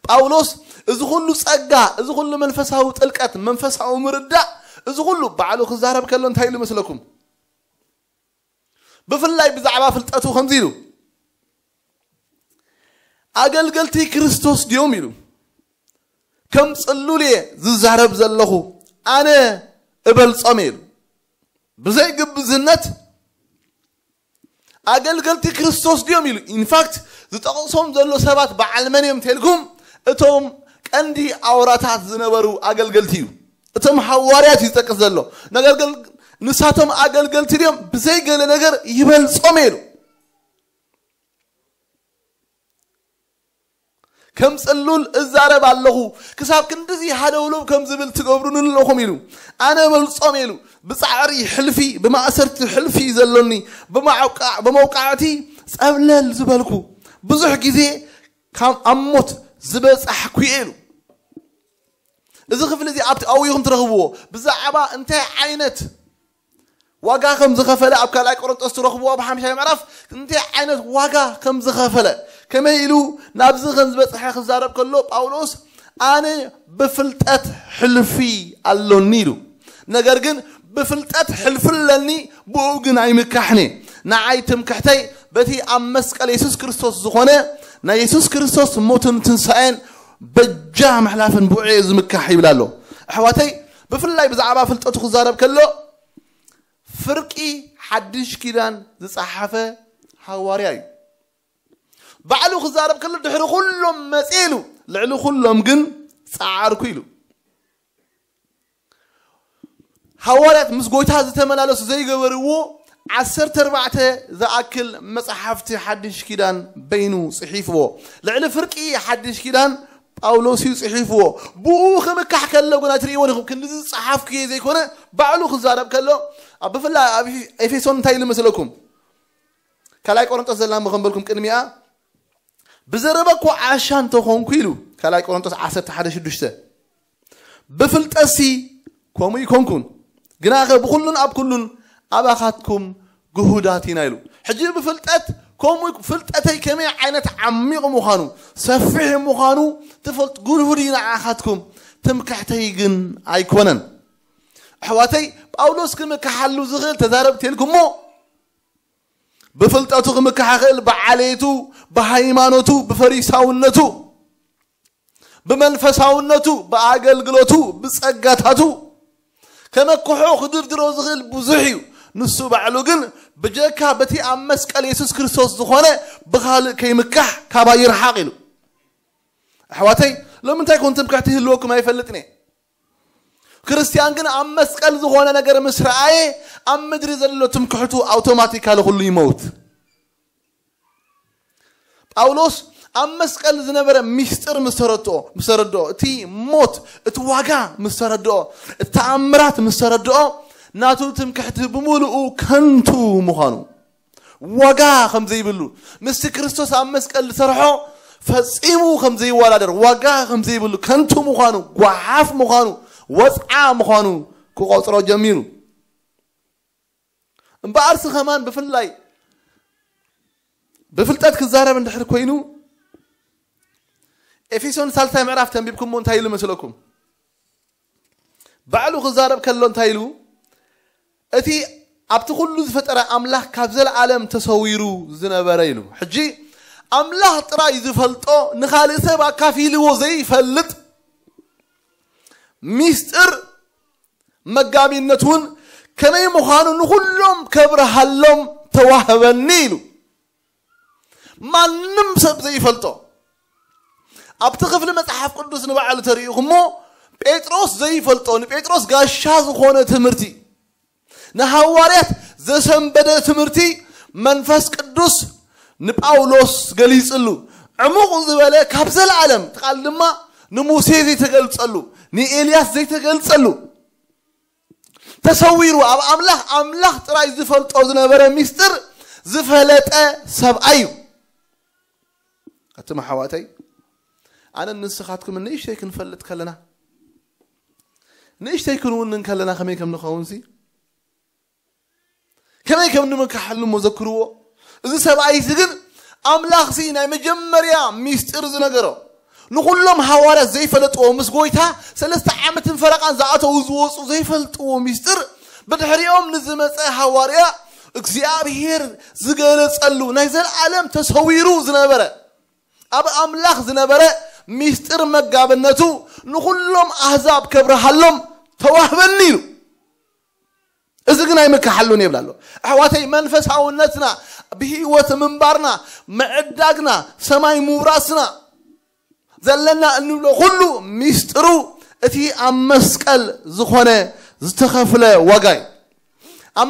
ጳውሎስ እዚ ኩሉ ጸጋ፣ እዚ ኩሉ መንፈሳዊ ጥልቀት፣ መንፈሳዊ ምርዳእ፣ እዚ ኩሉ ባዕሉ ክዛረብ ከሎ እንታይ ኢሉ መስለኩም? ብፍላይ ብዛዕባ ፍልጠቱ ከምዚ ኢሉ ኣገልገልቲ ክርስቶስ ድዮም ኢሉ ከም ጽሉል እየ ዝዛረብ ዘለኹ ኣነ እበልጾም እየ ኢሉ ብዘይ ግብዝነት ኣገልገልቲ ክርስቶስ ድዮም ኢሉ። ኢንፋክት ዝጠቕሶም ዘሎ ሰባት በዓል መን እዮም ተልኩም? እቶም ቀንዲ ኣውራታት ዝነበሩ ኣገልገልቲ እዩ። እቶም ሃዋርያት እዩ ዝጠቅስ ዘሎ። ነገር ግን ንሳቶም ኣገልገልቲ ድዮም? ብዘይ ገለ ነገር ይበልጾም ኢሉ። ከም ጽሉል እዛረብ ኣለኹ፣ ክሳብ ክንድዚ ሃለውለው ከም ዝብል ትገብሩኒ ኣለኹም ኢሉ። ኣነ በልጾም ኢሉ። ብጻዕሪ ሕልፊ፣ ብማእሰርቲ ሕልፊ እዩ ዘሎኒ። ብመውቃ-፣ ብመውቃዕቲ ጸብለል ዝበልኩ፣ ብዙሕ ግዜ ካብ ኣብ ሞት ዝበጻሕኩ እየ ኢሉ። እዚ ክፍሊ እዚ ኣብቲ ኣብኡ ኢኹም ትረኽብዎ። ብዛዕባ እንታይ ዓይነት ዋጋ ከም ዝኸፈለ ኣብ ካልኣይ ቆሮንጦስ ትረኽብዎ፣ ኣብ ሓምሻይ ምዕራፍ እንታይ ዓይነት ዋጋ ከም ዝኸፈለ፣ ከመይ ኢሉ ናብዚ ከም ዝበጽሐ ክዛረብ ከሎ ጳውሎስ፣ ኣነ ብፍልጠት ሕልፊ ኣሎኒ ኢሉ። ነገር ግን ብፍልጠት ሕልፊ ኣለኒ፣ ብኡ ግን ኣይምካሕን እየ። ንዓይ ትምክሕተይ በቲ ኣብ መስቀል የሱስ ክርስቶስ ዝኾነ ናይ የሱስ ክርስቶስ ሞትን ትንሳኤን በጃ ምሕላፍን ብኡ እየ ዝምካሕ ይብል ኣሎ። ኣሕዋተይ፣ ብፍላይ ብዛዕባ ፍልጠቱ ክዛረብ ከሎ፣ ፍርቂ ሓድሽ ኪዳን ዝጸሓፈ ሃዋርያ እዩ። ባዕሉ ክዛረብ ከሎ፣ ድሕሪ ኩሎም መጽእ ኢሉ፣ ልዕሊ ኩሎም ግን ጸዓርኩ ኢሉ። ሃዋርያት ምስ ጎይታ ዝተመላለሱ ዘይገበርዎ ዓሰርተ ኣርባዕተ ዝኣክል መጽሓፍቲ ሓድሽ ኪዳን በይኑ ጽሒፍዎ። ልዕሊ ፍርቂ ሓድሽ ኪዳን ጳውሎስ እዩ ጽሒፍዎ። ብኡ ክምካሕ ከሎ ግና ትርእይዎ ኢኹም። ክንድዚ ዝጸሓፍኩ እየ ዘይኮነ፣ ባዕሉ ክዛረብ ከሎ፣ ኣብ ብፍላይ ኣብ ኤፌሶን እንታይ ኢሉ መስለኩም? ካልኣይ ቆሮንጦስ ዘላ ምኸንበልኩም ቅድሚኣ፣ ብዘረባ እኮ ዓሻ እንተኾንኩ ኢሉ፣ ካልኣይ ቆሮንጦስ ዓሰርተ ሓደ ሽዱሽተ፣ ብፍልጠትሲ ከምኡ ይኮንኩን፣ ግናኸ ብኹሉን ኣብ ኩሉን ኣባኻትኩም ግሁዳት ኢና ኢሉ። ሕጂ ብፍልጠት ከምኡ፣ ፍልጠተይ ከመይ ዓይነት ዓሚቕ ምዃኑ፣ ሰፊሕ ምዃኑ ትፈልጡ፣ ግሁድ እዩ ንዓኻትኩም፣ ትምክሕተይ ግን ኣይኮነን። ኣሕዋተይ፣ ጳውሎስ ክምክሓሉ ዝኽእል ተዛረብቲ ኢልኩሞ፣ ብፍልጠቱ ክምካሕ ይኽእል፣ ብዓሌቱ፣ ብሃይማኖቱ፣ ብፈሪሳውነቱ፣ ብመንፈሳውነቱ፣ ብኣገልግሎቱ፣ ብጸጋታቱ ከመክሖ ክድርድሮ ዝኽእል ብዙሕ እዩ። ንሱ ባዕሉ ግን ብጀካ በቲ ኣብ መስቀል የሱስ ክርስቶስ ዝኾነ ብኻልእ ከይምካሕ ካባይ ይርሓቕ ኢሉ። ኣሕዋተይ፣ ሎሚ እንታይ ኮን ትምክሕቲ ይህልወኩም ኣይፈልጥን እየ። ክርስትያን ግን ኣብ መስቀል ዝኾነ ነገር ምስ ረኣየ፣ ኣብ ምድሪ ዘሎ ትምክሕቱ ኣውቶማቲካሊ ኩሉ ይመውት። ጳውሎስ ኣብ መስቀል ዝነበረ ሚስጥር ምስ ተረድኦ፣ ምስ ተረድኦ፣ እቲ ሞት፣ እቲ ዋጋ ምስ ተረድኦ፣ እቲ ተኣምራት ምስ ተረድኦ፣ ናቱ ትምክሕቲ ብምሉኡ ከንቱ ምዃኑ፣ ዋጋ ከም ዘይብሉ፣ ምስቲ ክርስቶስ ኣብ መስቀል ዝሰርሖ ፈጺሙ ከም ዘይወዳደር፣ ዋጋ ከም ዘይብሉ፣ ከንቱ ምዃኑ፣ ጓሓፍ ምዃኑ፣ ወጽዓ ምዃኑ ክቖጽሮ ጀሚሩ። እምበኣርሲ ከማን ብፍላይ ብፍልጠት ክዛረብ እንድሕር ኮይኑ፣ ኤፌሶን ሳልሳይ ምዕራፍ ተንቢብኩሞ እንታይ ኢሉ መስለኩም? ባዕሉ ክዛረብ ከሎ እንታይ ኢሉ? እቲ ኣብቲ ኩሉ ዝፈጠረ ኣምላኽ ካብ ዘለኣለም ተሰዊሩ ዝነበረ ኢሉ። ሕጂ ኣምላኽ ጥራይ ዝፈልጦ፣ ንኻልእ ሰብ ኣካፊልዎ ዘይፈልጥ ሚስጥር መጋቢነት እውን ከመይ ምዃኑ ንኹሎም ከብርሃሎም ተዋህበኒ ኢሉ። ማንም ሰብ ዘይፈልጦ፣ ኣብቲ ክፍሊ መጽሓፍ ቅዱስ ንባዕሉ ተሪኢኹሞ፣ ጴጥሮስ ዘይፈልጦ፣ ንጴጥሮስ ጋሻ ዝኾነ ትምህርቲ፣ ንሃዋርያት ዘሰንበደ ትምህርቲ መንፈስ ቅዱስ ንጳውሎስ ገሊጽሉ። ዕሙቕ ዝበለ፣ ካብ ዘለኣለም፣ እቲ ቃል ድማ ንሙሴ ዘይተገልጸሉ፣ ንኤልያስ ዘይተገልጸሉ፣ ተሰዊሩ፣ ኣብ ኣምላኽ፣ ኣምላኽ ጥራይ ዝፈልጦ ዝነበረ ሚስጥር ዝፈለጠ ሰብኣይ እዩ። ኣቱም ኣሕዋተይ፣ ኣነን ንስኻትኩም ንእሽተይ ክንፈልጥ ከለና፣ ንእሽተይ ክንውንን ከለና ከመይ ከም ንኸውንሲ፣ ከመይ ከም ንምካሓሉ እሞ ዘክርዎ። እዚ ሰብኣይ እዚ ግን ኣምላኽሲ ናይ መጀመርያ ሚስጥር ዝነገሮ፣ ንኹሎም ሃዋርያት ዘይፈለጥዎ፣ ምስ ጎይታ ሰለስተ ዓመትን ፈረቓን ዝኣተዉ ዝወፁ ዘይፈልጥዎ ሚስጥር፣ ብድሕሪኦም ንዝመፀ ሃዋርያ እግዚኣብሔር ዝገለጸሉ፣ ናይ ዘለዓለም ተሰዊሩ ዝነበረ፣ ኣብ ኣምላኽ ዝነበረ ሚስጥር መጋብነቱ ንኹሎም ኣህዛብ ከብርሃሎም ተዋህበኒ ኢሉ። እዚ ግን ኣይምካሓሉን ይብል ኣሎ። ኣሕዋተይ፣ መንፈሳውነትና፣ ብህይወት ምንባርና፣ ምዕዳግና፣ ሰማይ ምውራስና፣ ዘለና እንብሎ ኩሉ ሚስጥሩ እቲ ኣብ መስቀል ዝኾነ ዝተኸፍለ ዋጋ እዩ። ኣብ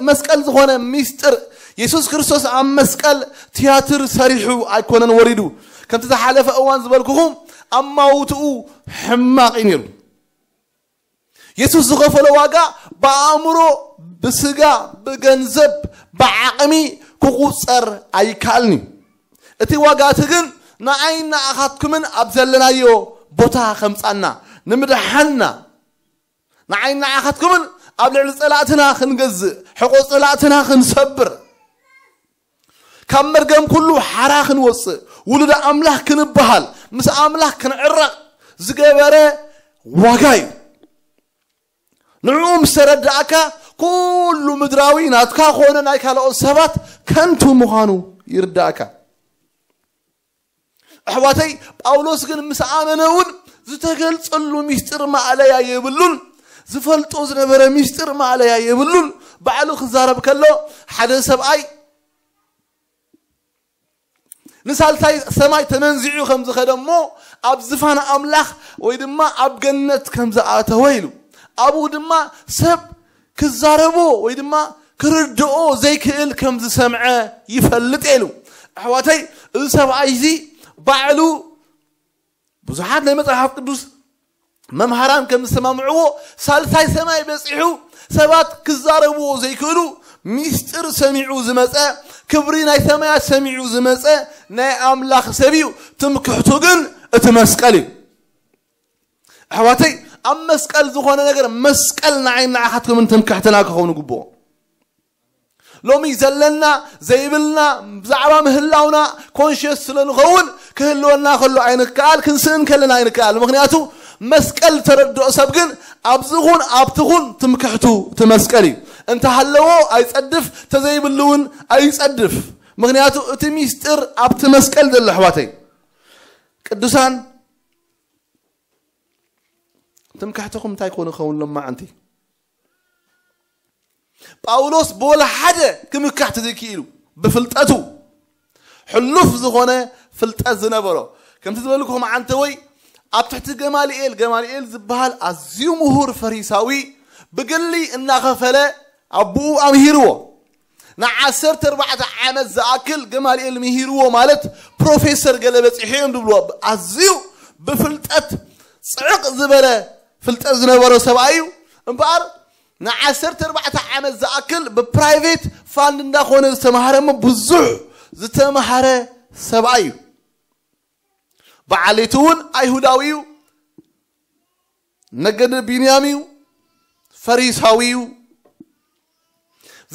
መስቀል ዝኾነ ሚስጥር፣ የሱስ ክርስቶስ ኣብ መስቀል ትያትር ሰሪሑ ኣይኮነን ወሪዱ። ከምቲ ዝሓለፈ እዋን ዝበልኩኹም፣ ኣማውትኡ ሕማቕ እዩ ነይሩ። የሱስ ዝኸፈሎ ዋጋ ብኣእምሮ፣ ብስጋ፣ ብገንዘብ፣ ብዓቕሚ ክቑጸር ኣይከኣልን እዩ። እቲ ዋጋ እቲ ግን ንዓይን ንኣኻትኩምን ኣብ ዘለናዮ ቦታ ከምጻና፣ ንምድሓንና፣ ንዓይን ንኣኻትኩምን ኣብ ልዕሊ ጸላእትና ክንገዝእ፣ ሕቖ ጸላእትና ክንሰብር፣ ካብ መርገም ኩሉ ሓራ ክንወጽእ፣ ውሉድ ኣምላኽ ክንበሃል፣ ምስ ኣምላኽ ክንዕረቕ ዝገበረ ዋጋ እዩ። ንዕኡ ምስ ተረዳእካ፣ ኩሉ ምድራዊ ናትካ ኮነ ናይ ካልኦት ሰባት ከንቱ ምዃኑ ይርዳእካ። ኣሕዋተይ፣ ጳውሎስ ግን ምስ ኣመነ እውን ዝተገልጸሉ ሚስጥር ማእለያ የብሉን። ዝፈልጦ ዝነበረ ሚስጥር ማእለያ የብሉን። ባዕሉ ክዛረብ ከሎ፣ ሓደ ሰብኣይ ንሳልሳይ ሰማይ ተመንዚዑ ከም ዝኸደ እሞ፣ ኣብ ዝፋን ኣምላኽ ወይ ድማ ኣብ ገነት ከም ዝኣተወ ኢሉ። ኣብኡ ድማ ሰብ ክዛረቦ ወይ ድማ ክርድኦ ዘይክእል ከም ዝሰምዐ ይፈልጥ ኢሉ። ኣሕዋተይ፣ እዚ ሰብኣይ እዚ ባዕሉ ብዙሓት ናይ መጽሓፍ ቅዱስ መምሃራን ከም ዝሰማምዕዎ፣ ሳልሳይ ሰማይ በጺሑ ሰባት ክዛረብዎ ዘይክእሉ ሚስጥር ሰሚዑ ዝመጸ፣ ክብሪ ናይ ሰማያት ሰሚዑ ዝመጸ ናይ ኣምላኽ ሰብ እዩ። ትምክሕቱ ግን እቲ መስቀል እዩ። ኣሕዋተይ፣ ኣብ መስቀል ዝኾነ ነገር መስቀል ንዓይን ንዓኻትኩምን ትምክሕትና ክኸውን ይግብኦ። ሎሚ ዘለና ዘይብልና ብዛዕባ ምህላውና ኮንሽስ ስለ ንኸውን፣ ክህልወና ከሎ ኣይንከኣል፣ ክንስእን ከለና ኣይንከኣል። ምኽንያቱ መስቀል ተረድኦ ሰብ ግን ኣብዚ ኹን ኣብቲ ኹን ትምክሕቱ እቲ መስቀል እዩ። እንተሃለዎ ኣይጸድፍ፣ ተዘይብሉ እውን ኣይጸድፍ። ምኽንያቱ እቲ ሚስጥር ኣብቲ መስቀል ዘሎ። ኣሕዋተይ ቅዱሳን፣ ትምክሕትኹም እንታይ ኮን ይኸውን? ሎማዓንቲ ጳውሎስ ብወላ ሓደ ክምካሕ ተዘይክኢሉ፣ ብፍልጠቱ ሕሉፍ ዝኾነ ፍልጠት ዝነበሮ፣ ከምቲ ዝበልኩኹም ዓንተወይ፣ ኣብ ትሕቲ ገማልኤል፣ ገማልኤል ዝበሃል ኣዝዩ ምሁር ፈሪሳዊ፣ ብግሊ እናኸፈለ ኣቦኡ ኣምሂርዎ። ንዓሰርተ ኣርባዕተ ዓመት ዝኣክል ገማልኤል ምሂርዎ ማለት ፕሮፌሰር ገለ በጺሑ እዮም ዝብልዎ። ኣዝዩ ብፍልጠት ጽዕቕ ዝበለ ፍልጠት ዝነበሮ ሰብኣይ እዩ። እምበኣር ንዓሰርተ ኣርባዕተ ዓመት ዝኣክል ብፕራይቬት ፋንድ እንዳኾነ ዝተማሃረ እሞ ብዙሕ ዝተማሃረ ሰብኣይ እዩ። ብዓሌቱ እውን ኣይሁዳዊ እዩ፣ ነገደ ቢንያም እዩ፣ ፈሪሳዊ እዩ።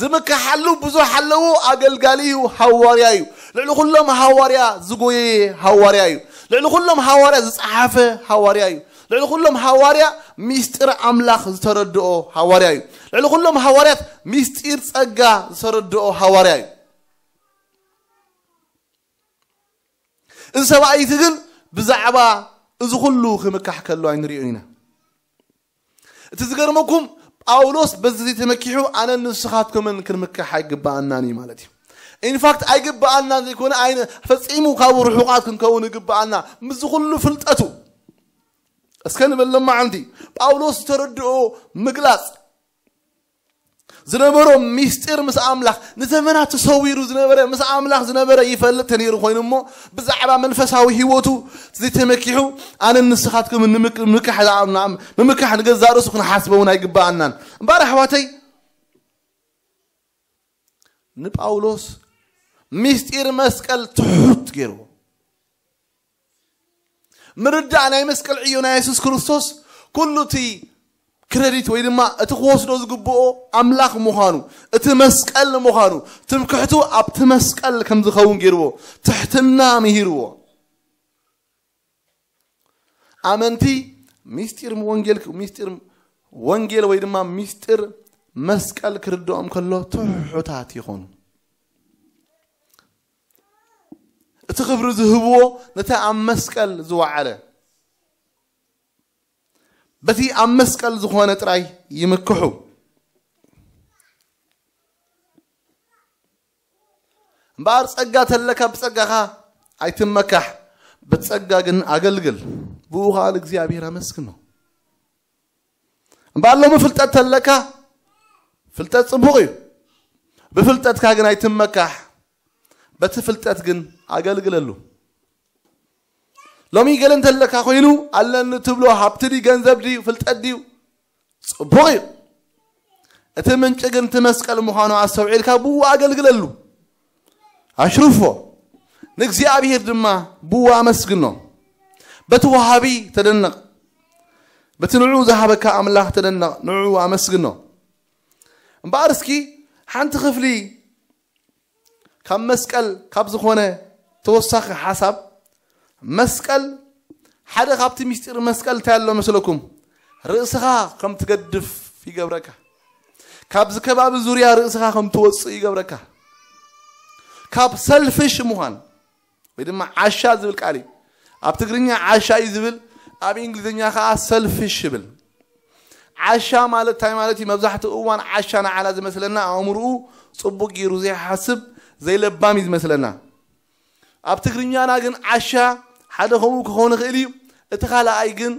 ዝምካሓሉ ብዙሕ ኣለዎ፣ ኣገልጋሊ እዩ፣ ሃዋርያ እዩ። ልዕሊ ኩሎም ሃዋርያ ዝጎየየ ሃዋርያ እዩ። ልዕሊ ኩሎም ሃዋርያ ዝጸሓፈ ሃዋርያ እዩ። ልዕሊ ኩሎም ሃዋርያ ሚስጥር ኣምላኽ ዝተረድኦ ሃዋርያ እዩ። ልዕሊ ኩሎም ሃዋርያት ሚስጢር ጸጋ ዝተረድኦ ሃዋርያ እዩ። እዚ ሰብኣይ እቲ ግን ብዛዕባ እዚ ኩሉ ክምካሕ ከሎ ኣይንሪኦን ኢና። እቲ ዝገርመኩም፣ ጳውሎስ በዚ ተመኪሑ ኣነን ንስኻትኩምን ክንምካሕ ኣይግብኣናን እዩ ማለት እዩ። ኢንፋክት ኣይግብኣናን ዘይኮነ፣ ኣይነ-፣ ፈጺሙ ካብ ርሑቓት ክንከውን ይግብኣና። ምስዚ ኩሉ ፍልጠቱ፣ እስከ ንበል ሎማዓንቲ ጳውሎስ ዝተረድኦ ምግላጽ ዝነበሮ ሚስጢር ምስ ኣምላኽ ንዘመናት ተሰዊሩ ዝነበረ፣ ምስ ኣምላኽ ዝነበረ ይፈልጥ ተነይሩ ኮይኑ እሞ፣ ብዛዕባ መንፈሳዊ ህይወቱ ዘይተመኪሑ ኣነን ንስኻትኩም ንምክ-፣ ምምካሕ፣ ምምካሕ ንገዛእ ርእሱ ክንሓስበ እውን ኣይግብኣናን። እምበኣር ኣሕዋተይ፣ ንጳውሎስ ሚስጢር መስቀል ትሑት ገይርዎ። ምርዳእ ናይ መስቀል ዕዮ ናይ የሱስ ክርስቶስ ኩሉ እቲ ክረዲት ወይ ድማ እቲ ክወስዶ ዝግብኦ ኣምላኽ ምዃኑ፣ እቲ መስቀል ምዃኑ፣ ትምክሕቱ ኣብቲ መስቀል ከም ዝኸውን ገይርዎ፣ ትሕትና ምሂርዎ። ኣመንቲ ሚስጢር ወንጌል፣ ሚስጢር ወንጌል ወይ ድማ ሚስጢር መስቀል ክርድኦም ከሎ ትሑታት ይኾኑ። እቲ ክብሪ ዝህብዎ ነቲ ኣብ መስቀል ዝወዓለ፣ በቲ ኣብ መስቀል ዝኾነ ጥራይ ይምክሑ። እምበኣር ጸጋ ተለካ ብጸጋኻ ኣይትመካሕ፣ ብጸጋ ግን ኣገልግል፣ ብኡ ኸኣ ንእግዚኣብሔር ኣመስግኖ። እምበኣር ሎሚ ፍልጠት ተለካ፣ ፍልጠት ጽቡቕ እዩ። ብፍልጠትካ ግን ኣይትመካሕ፣ በቲ ፍልጠት ግን ኣገልግለሉ። ሎሚ ገለ እንተለካ ኮይኑ፣ ኣለኒ ትብሎ ሃብቲ ድዩ፣ ገንዘብ ድዩ፣ ፍልጠት ድዩ፣ ጽቡቕ እዩ። እቲ ምንጪ ግን እቲ መስቀል ምዃኑ ኣስተውዒልካ ብኡ ኣገልግለሉ። ኣሽርፎ። ንእግዚኣብሔር ድማ ብኡ ኣመስግኖ። በቲ ወሃቢ ተደነቕ። በቲ ንዑ ዝሃበካ ኣምላኽ ተደነቕ፣ ንዑ ኣመስግኖ። እምበኣር እስኪ ሓንቲ ክፍሊ ካብ መስቀል፣ ካብ ዝኾነ ተወሳኺ ሓሳብ፣ መስቀል ሓደ ካብቲ ምስጢር መስቀል እንታይ ኣሎ መስለኩም? ርእስኻ ከም ትገድፍ ይገብረካ። ካብዚ ከባቢ ዙርያ ርእስኻ ከም ትወጽእ ይገብረካ። ካብ ሰልፍሽ ምዃን ወይ ድማ ዓሻ ዝብል ቃል እዩ። ኣብ ትግርኛ ዓሻ እዩ ዝብል፣ ኣብ እንግሊዝኛ ኸዓ ሰልፍሽ ይብል። ዓሻ ማለት እንታይ ማለት እዩ? መብዛሕትኡ እዋን ዓሻ ንዓና ዝመስለና ኣእምርኡ ጽቡቕ ገይሩ ዘይሓስብ ዘይለባም እዩ ዝመስለና። ኣብ ትግርኛና ግን ዓሻ ሓደ ከምኡ ክኸውን ይኽእል እዩ። እቲ ካልኣይ ግን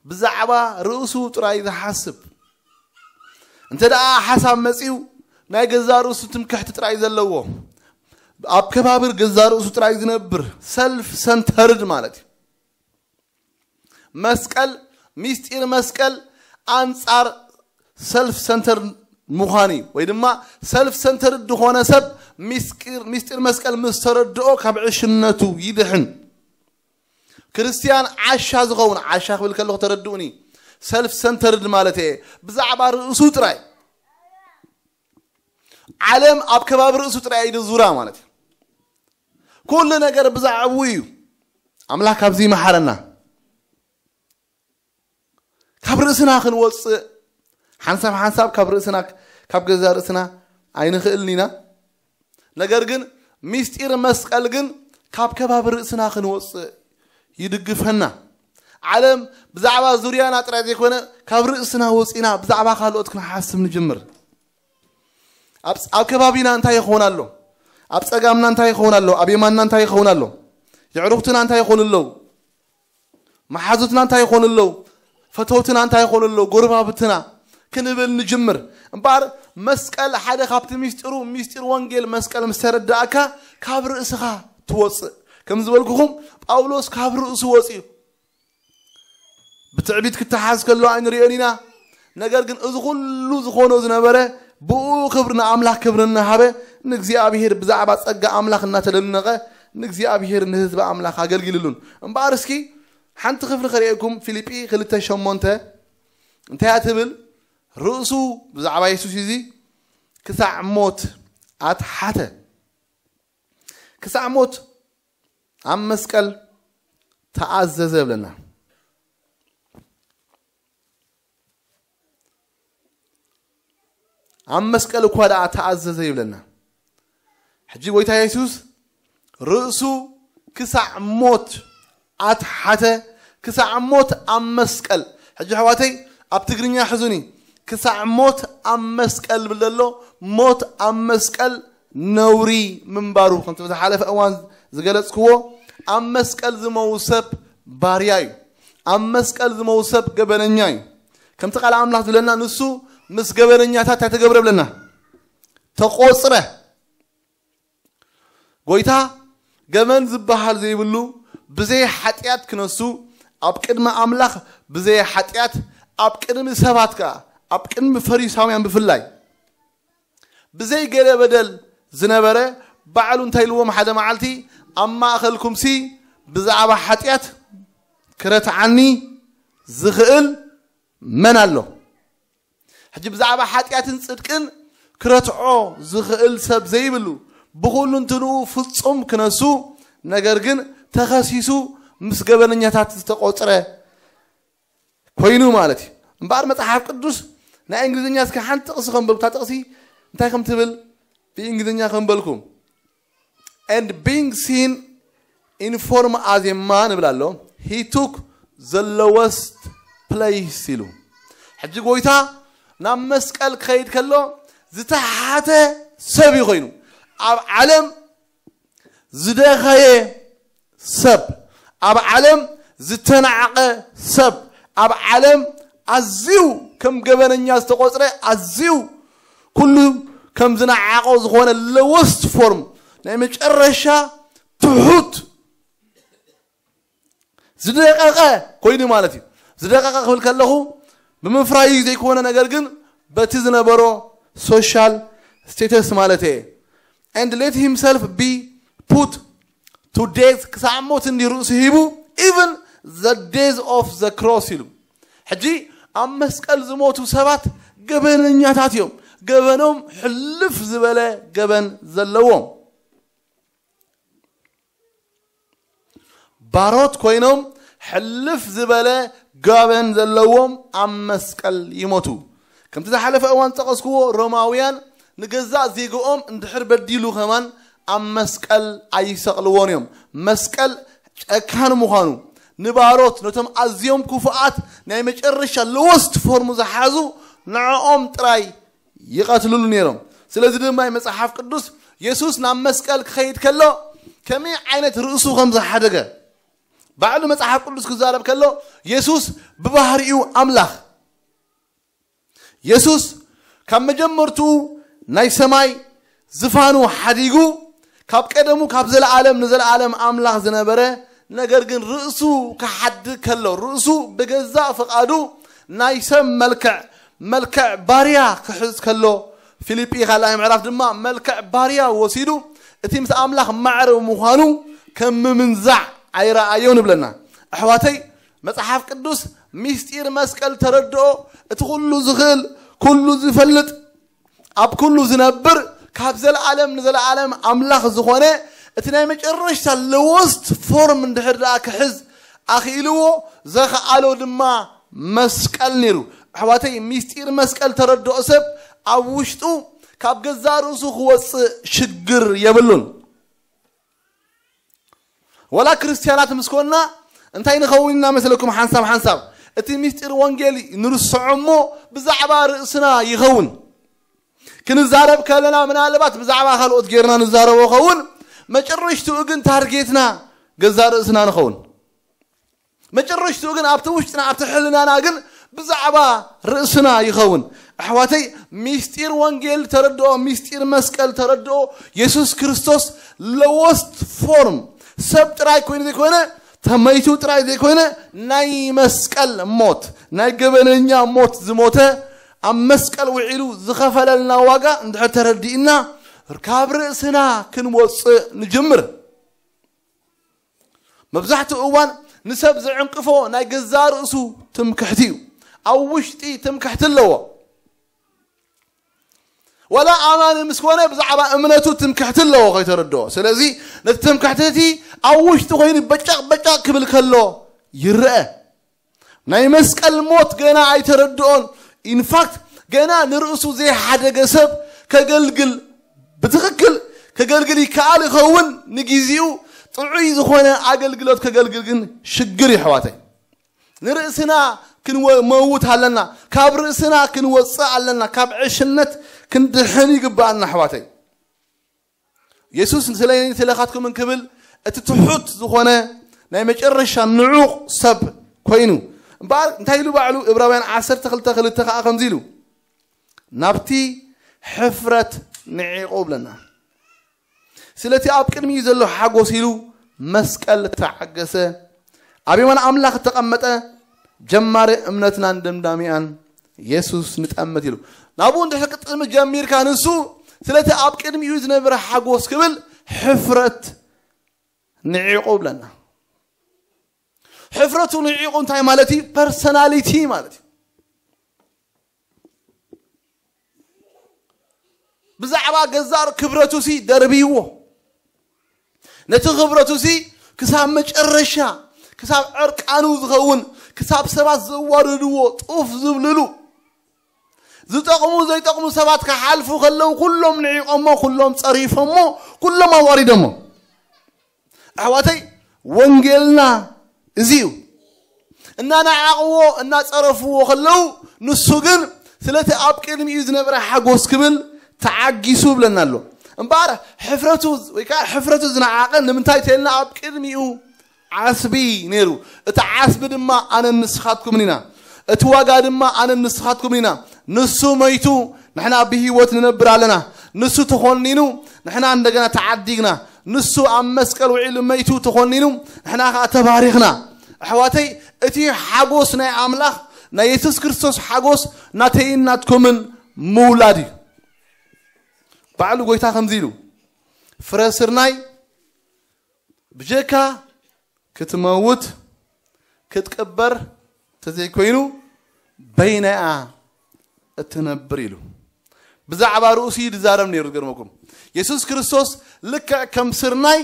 ብዛዕባ ርእሱ ጥራይ ዝሓስብ፣ እንተ ደኣ ሓሳብ መጺኡ ናይ ገዛ ርእሱ ትምክሕቲ ጥራይ ዘለዎ፣ ኣብ ከባቢ ገዛ ርእሱ ጥራይ ዝነብር ሰልፍ ሰንተርድ ማለት እዩ። መስቀል፣ ሚስጢር መስቀል ኣንጻር ሰልፍ ሰንተርድ ምዃን እዩ። ወይ ድማ ሰልፍ ሰንተርድ ዝኾነ ሰብ ሚስጢር፣ ሚስጢር መስቀል ምስ ተረድኦ ካብ ዕሽነቱ ይድሕን። ክርስትያን ዓሻ ዝኸውን፣ ዓሻ ክብል ከለኹ ተረድኡኒ፣ ሰልፍ ሰንተርድ ማለት እየ፣ ብዛዕባ ርእሱ ጥራይ። ዓለም ኣብ ከባቢ ርእሱ ጥራይ እዩ ዝዙራ ማለት እዩ። ኩሉ ነገር ብዛዕባኡ እዩ። ኣምላኽ ካብዚ ይመሓረና። ካብ ርእስና ክንወፅእ፣ ሓንሳብ ሓንሳብ ካብ ርእስና፣ ካብ ገዛ ርእስና ኣይንኽእልን ኢና። ነገር ግን ሚስጢር መስቀል ግን ካብ ከባቢ ርእስና ክንወፅእ ይድግፈና። ዓለም ብዛዕባ ዙርያና ጥራይ ዘይኮነ ካብ ርእስና ወፂና ብዛዕባ ካልኦት ክንሓስብ ንጅምር። ኣብ ኣብ ከባቢና እንታይ ይኸውን ኣሎ? ኣብ ጸጋምና እንታይ ይኸውን ኣሎ? ኣብ የማንና እንታይ ይኸውን ኣሎ? የዕሩኽትና እንታይ ይኾኑ ኣለዉ? መሓዙትና እንታይ ይኾኑ ኣለዉ? ፈተውትና እንታይ ይኾኑ ኣለዉ? ጎረባብትና ክንብል ንጅምር። እምበኣር መስቀል ሓደ ካብቲ ሚስጢሩ፣ ሚስጢር ወንጌል መስቀል ምስ ተረዳእካ ካብ ርእስኻ ትወጽእ። ከም ዝበልኩኹም ጳውሎስ ካብ ርእሱ ወጺኡ። ብትዕቢት ክተሓዝ ከሎ ኣይንሪኦን ኢና። ነገር ግን እዚ ኩሉ ዝኾኖ ዝነበረ ብኡ ክብሪ ንኣምላኽ ክብሪ እናሃበ ንእግዚኣብሔር ብዛዕባ ጸጋ ኣምላኽ እናተደነቐ ንእግዚኣብሔር ንህዝቢ ኣምላኽ ኣገልጊልሉን። እምበኣር እስኪ ሓንቲ ክፍሊ ከርእየኩም ፊልጲ ክልተ ሸሞንተ እንታይ እያ ትብል? ርእሱ ብዛዕባ የሱስ እዚ ክሳዕ ሞት ኣትሓተ። ክሳዕ ሞት ኣብ መስቀል ተኣዘዘ ይብለና። ኣብ መስቀል እኳ ደኣ ተኣዘዘ ይብለና። ሕጂ ጎይታ የሱስ ርእሱ ክሳዕ ሞት ኣትሓተ፣ ክሳዕ ሞት ኣብ መስቀል። ሕጂ ኣሕዋተይ ኣብ ትግርኛ ሕዙኒ፣ ክሳዕ ሞት ኣብ መስቀል ዝብል ዘሎ ሞት ኣብ መስቀል ነውሪ ምንባሩ ከምቲ ዝሓለፈ እዋን ዝገለጽክዎ ኣብ መስቀል ዝመው ሰብ ባርያ እዩ። ኣብ መስቀል ዝመው ሰብ ገበነኛ እዩ። ከምቲ ቃል ኣምላኽ ዝብለና ንሱ ምስ ገበነኛታት እንታይ ተገብረ ብለና? ተቆጽረ። ጎይታ ገመን ዝበሃል ዘይብሉ ብዘይ ሓጢኣት ክነሱ ኣብ ቅድሚ ኣምላኽ ብዘይ ሓጢኣት ኣብ ቅድሚ ሰባት ከኣ ኣብ ቅድሚ ፈሪሳውያን ብፍላይ ብዘይ ገለ በደል ዝነበረ ባዕሉ እንታይ ኢልዎም ሓደ መዓልቲ ኣብ ማእኸልኩምሲ ብዛዕባ ሓጢኣት ክረትዓኒ ዝኽእል መን ኣሎ? ሕጂ ብዛዕባ ሓጢኣትን ጽድቅን ክረትዖ ዝኽእል ሰብ ዘይብሉ ብኹሉ እንትንኡ ፍጹም ክነሱ ነገር ግን ተኸሲሱ ምስ ገበነኛታት ዝተቆጽረ ኮይኑ ማለት እዩ። እምበኣር መጽሓፍ ቅዱስ ናይ እንግሊዝኛ እስከ ሓንቲ ጥቕሲ ከንበልኩ፣ እታ ጥቕሲ እንታይ ከም ትብል ብእንግሊዝኛ ከንበልኩ። And being seen in form as a man ይብል ኣሎ። He took the lowest place ኢሉ። ሕጂ ጎይታ ናብ መስቀል ክኸይድ ከሎ ዝተሓተ ሰብ እዩ ኮይኑ። ኣብ ዓለም ዝደኸየ ሰብ፣ ኣብ ዓለም ዝተናዕቐ ሰብ፣ ኣብ ዓለም ኣዝዩ ከም ገበነኛ ዝተቖጽረ፣ ኣዝዩ ኩሉ ከም ዝነዓቆ ዝኾነ lowest form፣ ናይ መጨረሻ ትሑት ዝደቀቀ ኮይኑ ማለት እዩ። ዝደቀቀ ክብል ከለኹ ብምፍራዩ ዘይኮነ፣ ነገር ግን በቲ ዝነበሮ social status ማለት እየ። And let himself be put to death፣ ክሳብ ሞት እንዲ ርእሱ ሂቡ፣ even the death of the cross ኢሉ። ሕጂ ኣብ መስቀል ዝሞቱ ሰባት ገበነኛታት እዮም። ገበኖም ሕልፍ ዝበለ ገበን ዘለዎም፣ ባሮት ኮይኖም ሕልፍ ዝበለ ገበን ዘለዎም ኣብ መስቀል ይሞቱ። ከምቲ ዝሓለፈ እዋን ዝጠቐስክዎ፣ ሮማውያን ንገዛእ ዜግኦም እንድሕር በዲሉ ከማን ኣብ መስቀል ኣይሰቕልዎን እዮም። መስቀል ጨካን ምዃኑ፣ ንባሮት፣ ነቶም ኣዝዮም ክፉኣት ናይ መጨረሻ lowest form ዝሓዙ ንዕኦም ጥራይ ይቐትልሉ ነይሮም። ስለዚ ድማ መጽሓፍ ቅዱስ የሱስ ናብ መስቀል ክኸይድ ከሎ ከመይ ዓይነት ርእሱ ከም ዝሓደገ፣ ባዕሉ መጽሓፍ ቅዱስ ክዛረብ ከሎ፣ የሱስ ብባህሪኡ ኣምላኽ፣ የሱስ ካብ መጀመርትኡ ናይ ሰማይ ዝፋኑ ሓዲጉ፣ ካብ ቀደሙ ካብ ዘለኣለም ንዘለኣለም ኣምላኽ ዝነበረ፣ ነገር ግን ርእሱ ክሓድግ ከሎ፣ ርእሱ ብገዛእ ፍቓዱ ናይ ሰብ መልክዕ፣ መልክዕ ባርያ ክሕዝ ከሎ፣ ፊልጲ ካልኣይ ምዕራፍ ድማ መልክዕ ባርያ ወሲዱ፣ እቲ ምስ ኣምላኽ ማዕረ ምዃኑ ከም ምምንዛዕ ኣይረኣዮን ይብለና። ኣሕዋተይ፣ መጽሓፍ ቅዱስ ምስጢር መስቀል ተረድኦ፣ እቲ ኩሉ ዝኽእል፣ ኩሉ ዝፈልጥ፣ ኣብ ኩሉ ዝነብር፣ ካብ ዘለኣለም ንዘለኣለም ኣምላኽ ዝኾነ፣ እቲ ናይ መጨረሽታ lowest form እንድሕር ደኣ ክሕዝ ኣኽኢልዎ፣ ዘኽኣሎ ድማ መስቀል ነይሩ። ኣሕዋተይ፣ ምስጢር መስቀል ተረድኦ ሰብ ኣብ ውሽጡ ካብ ገዛእ ርእሱ ክወጽእ ሽግር የብሉን። ወላ ክርስትያናት ምስ ኮንና እንታይ ንኸውን ኢና መስለኩም? ሓንሳብ ሓንሳብ እቲ ምስጢር ወንጌል ንርስዖ እሞ ብዛዕባ ርእስና ይኸውን። ክንዛረብ ከለና ምናልባት ብዛዕባ ካልኦት ጌርና ንዛረቦ ኸውን፣ መጨረሽትኡ ግን ታርጌትና ገዛ ርእስና ንኸውን። መጨረሽትኡ ግን ኣብቲ ውሽጥና፣ ኣብቲ ሕልናና ግን ብዛዕባ ርእስና ይኸውን። ኣሕዋተይ፣ ምስጢር ወንጌል ተረድኦ፣ ምስጢር መስቀል ተረድኦ። የሱስ ክርስቶስ lowest form፣ ሰብ ጥራይ ኮይኑ ዘይኮነ፣ ተመይቱ ጥራይ ዘይኮነ፣ ናይ መስቀል ሞት፣ ናይ ገበነኛ ሞት ዝሞተ፣ ኣብ መስቀል ውዒሉ ዝኸፈለልና ዋጋ እንድሕር ተረዲእና፣ ካብ ርእስና ክንወፅእ ንጅምር። መብዛሕትኡ እዋን ንሰብ ዝዕንቅፎ ናይ ገዛእ ርእሱ ትምክሕቲ እዩ። ኣብ ውሽጢ ትምክሕቲ ኣለዎ። ወላ ኣማኒ ምስ ኮነ ብዛዕባ እምነቱ ትምክሕቲ ኣለዎ ከይተረድኦ። ስለዚ ነቲ ትምክሕቲ እቲ ኣብ ውሽጢ ኮይኑ በጫቕ በጫቕ ክብል ከሎ ይረአ። ናይ መስቀል ሞት ገና ኣይተረድኦን። ኢንፋክት ገና ንርእሱ ዘይሓደገ ሰብ ከገልግል፣ ብትኽክል ከገልግል ይከኣል ይኸውን፣ ንጊዜኡ ጥዑይ ዝኾነ ኣገልግሎት ከገልግል ግን ሽግር እዩ ኣሕዋተይ። ንርእስና ክንመውት ኣለና። ካብ ርእስና ክንወፅእ ኣለና። ካብ ዕሽነት ክንድሕን ይግብኣና ኣሕዋተይ። የሱስ ስለ እኔን ስለ ኻትኩምን ክብል እቲ ትሑት ዝኾነ ናይ መጨረሻ ንዑቕ ሰብ ኮይኑ። እምበኣር እንታይ ኢሉ ባዕሉ? ዕብራውያን ዓሰርተ ክልተ ክልተ ኸዓ ከምዚ ኢሉ፣ ናብቲ ሕፍረት ንዒቑ ብለና። ስለቲ ኣብ ቅድሚኡ ዘሎ ሓጎስ ኢሉ መስቀል ተዓገሰ። ኣብ የማን ኣምላኽ እተቐመጠ ጀማሪ እምነትናን ደምዳሚኣን የሱስ ንጠምት ኢሉ። ናብኡ እንድሕር ክትጥምት ጀሚርካ ንሱ ስለቲ ኣብ ቅድሚኡ ዝነበረ ሓጎስ ክብል ሕፍረት ንዒቑ ብለና። ሕፍረቱ ንዒቑ እንታይ ማለት እዩ? ፐርሰናሊቲ ማለት እዩ። ብዛዕባ ገዛእ ክብረቱ ሲ ደርብይዎ። ነቲ ክብረቱ ሲ ክሳብ መጨረሻ፣ ክሳብ ዕርቃኑ ዝኸውን፣ ክሳብ ሰባት ዘዋርድዎ፣ ጡፍ ዝብልሉ፣ ዝጠቕሙ ዘይጠቕሙ ሰባት ክሓልፉ ከለዉ ኩሎም ንዒቖሞ፣ ኩሎም ጸሪፎሞ፣ ኩሎም ኣዋሪዶሞ። ኣሕዋተይ፣ ወንጌልና እዚ እዩ። እናነዓቕዎ፣ እናጸረፍዎ ከለዉ፣ ንሱ ግን ስለቲ ኣብ ቅድሚኡ ዝነበረ ሓጎስ ክብል ተዓጊሱ ብለና ኣሎ። እምበኣር ሕፍረቱ ወይ ከዓ ሕፍረቱ ዝነዓቐ ንምንታይ ተልና ኣብ ቅድሚኡ ዓስቢ ነይሩ። እቲ ዓስቢ ድማ ኣነን ንስኻትኩምን ኢና። እቲ ዋጋ ድማ ኣነን ንስኻትኩምን ኢና። ንሱ መይቱ ንሕና ብህይወት ንነብር ኣለና። ንሱ ተኾኒኑ ንሕና እንደገና ተዓዲግና። ንሱ ኣብ መስቀል ውዒሉ መይቱ ተኾኒኑ ንሕና ከዓ ተባሪኽና። ኣሕዋተይ፣ እቲ ሓጎስ ናይ ኣምላኽ ናይ የሱስ ክርስቶስ ሓጎስ ናተይን ናትኩምን ምውላድ እዩ። ባዕሉ ጎይታ ከምዚ ኢሉ፣ ፍረ ስርናይ ብጀካ ክትመውት ክትቅበር ተዘይኮይኑ በይናያ እትነብር ኢሉ። ብዛዕባ ርእሱ እዩ ዝዛረብ ነይሩ። ዝገርመኩም፣ የሱስ ክርስቶስ ልክዕ ከም ስርናይ፣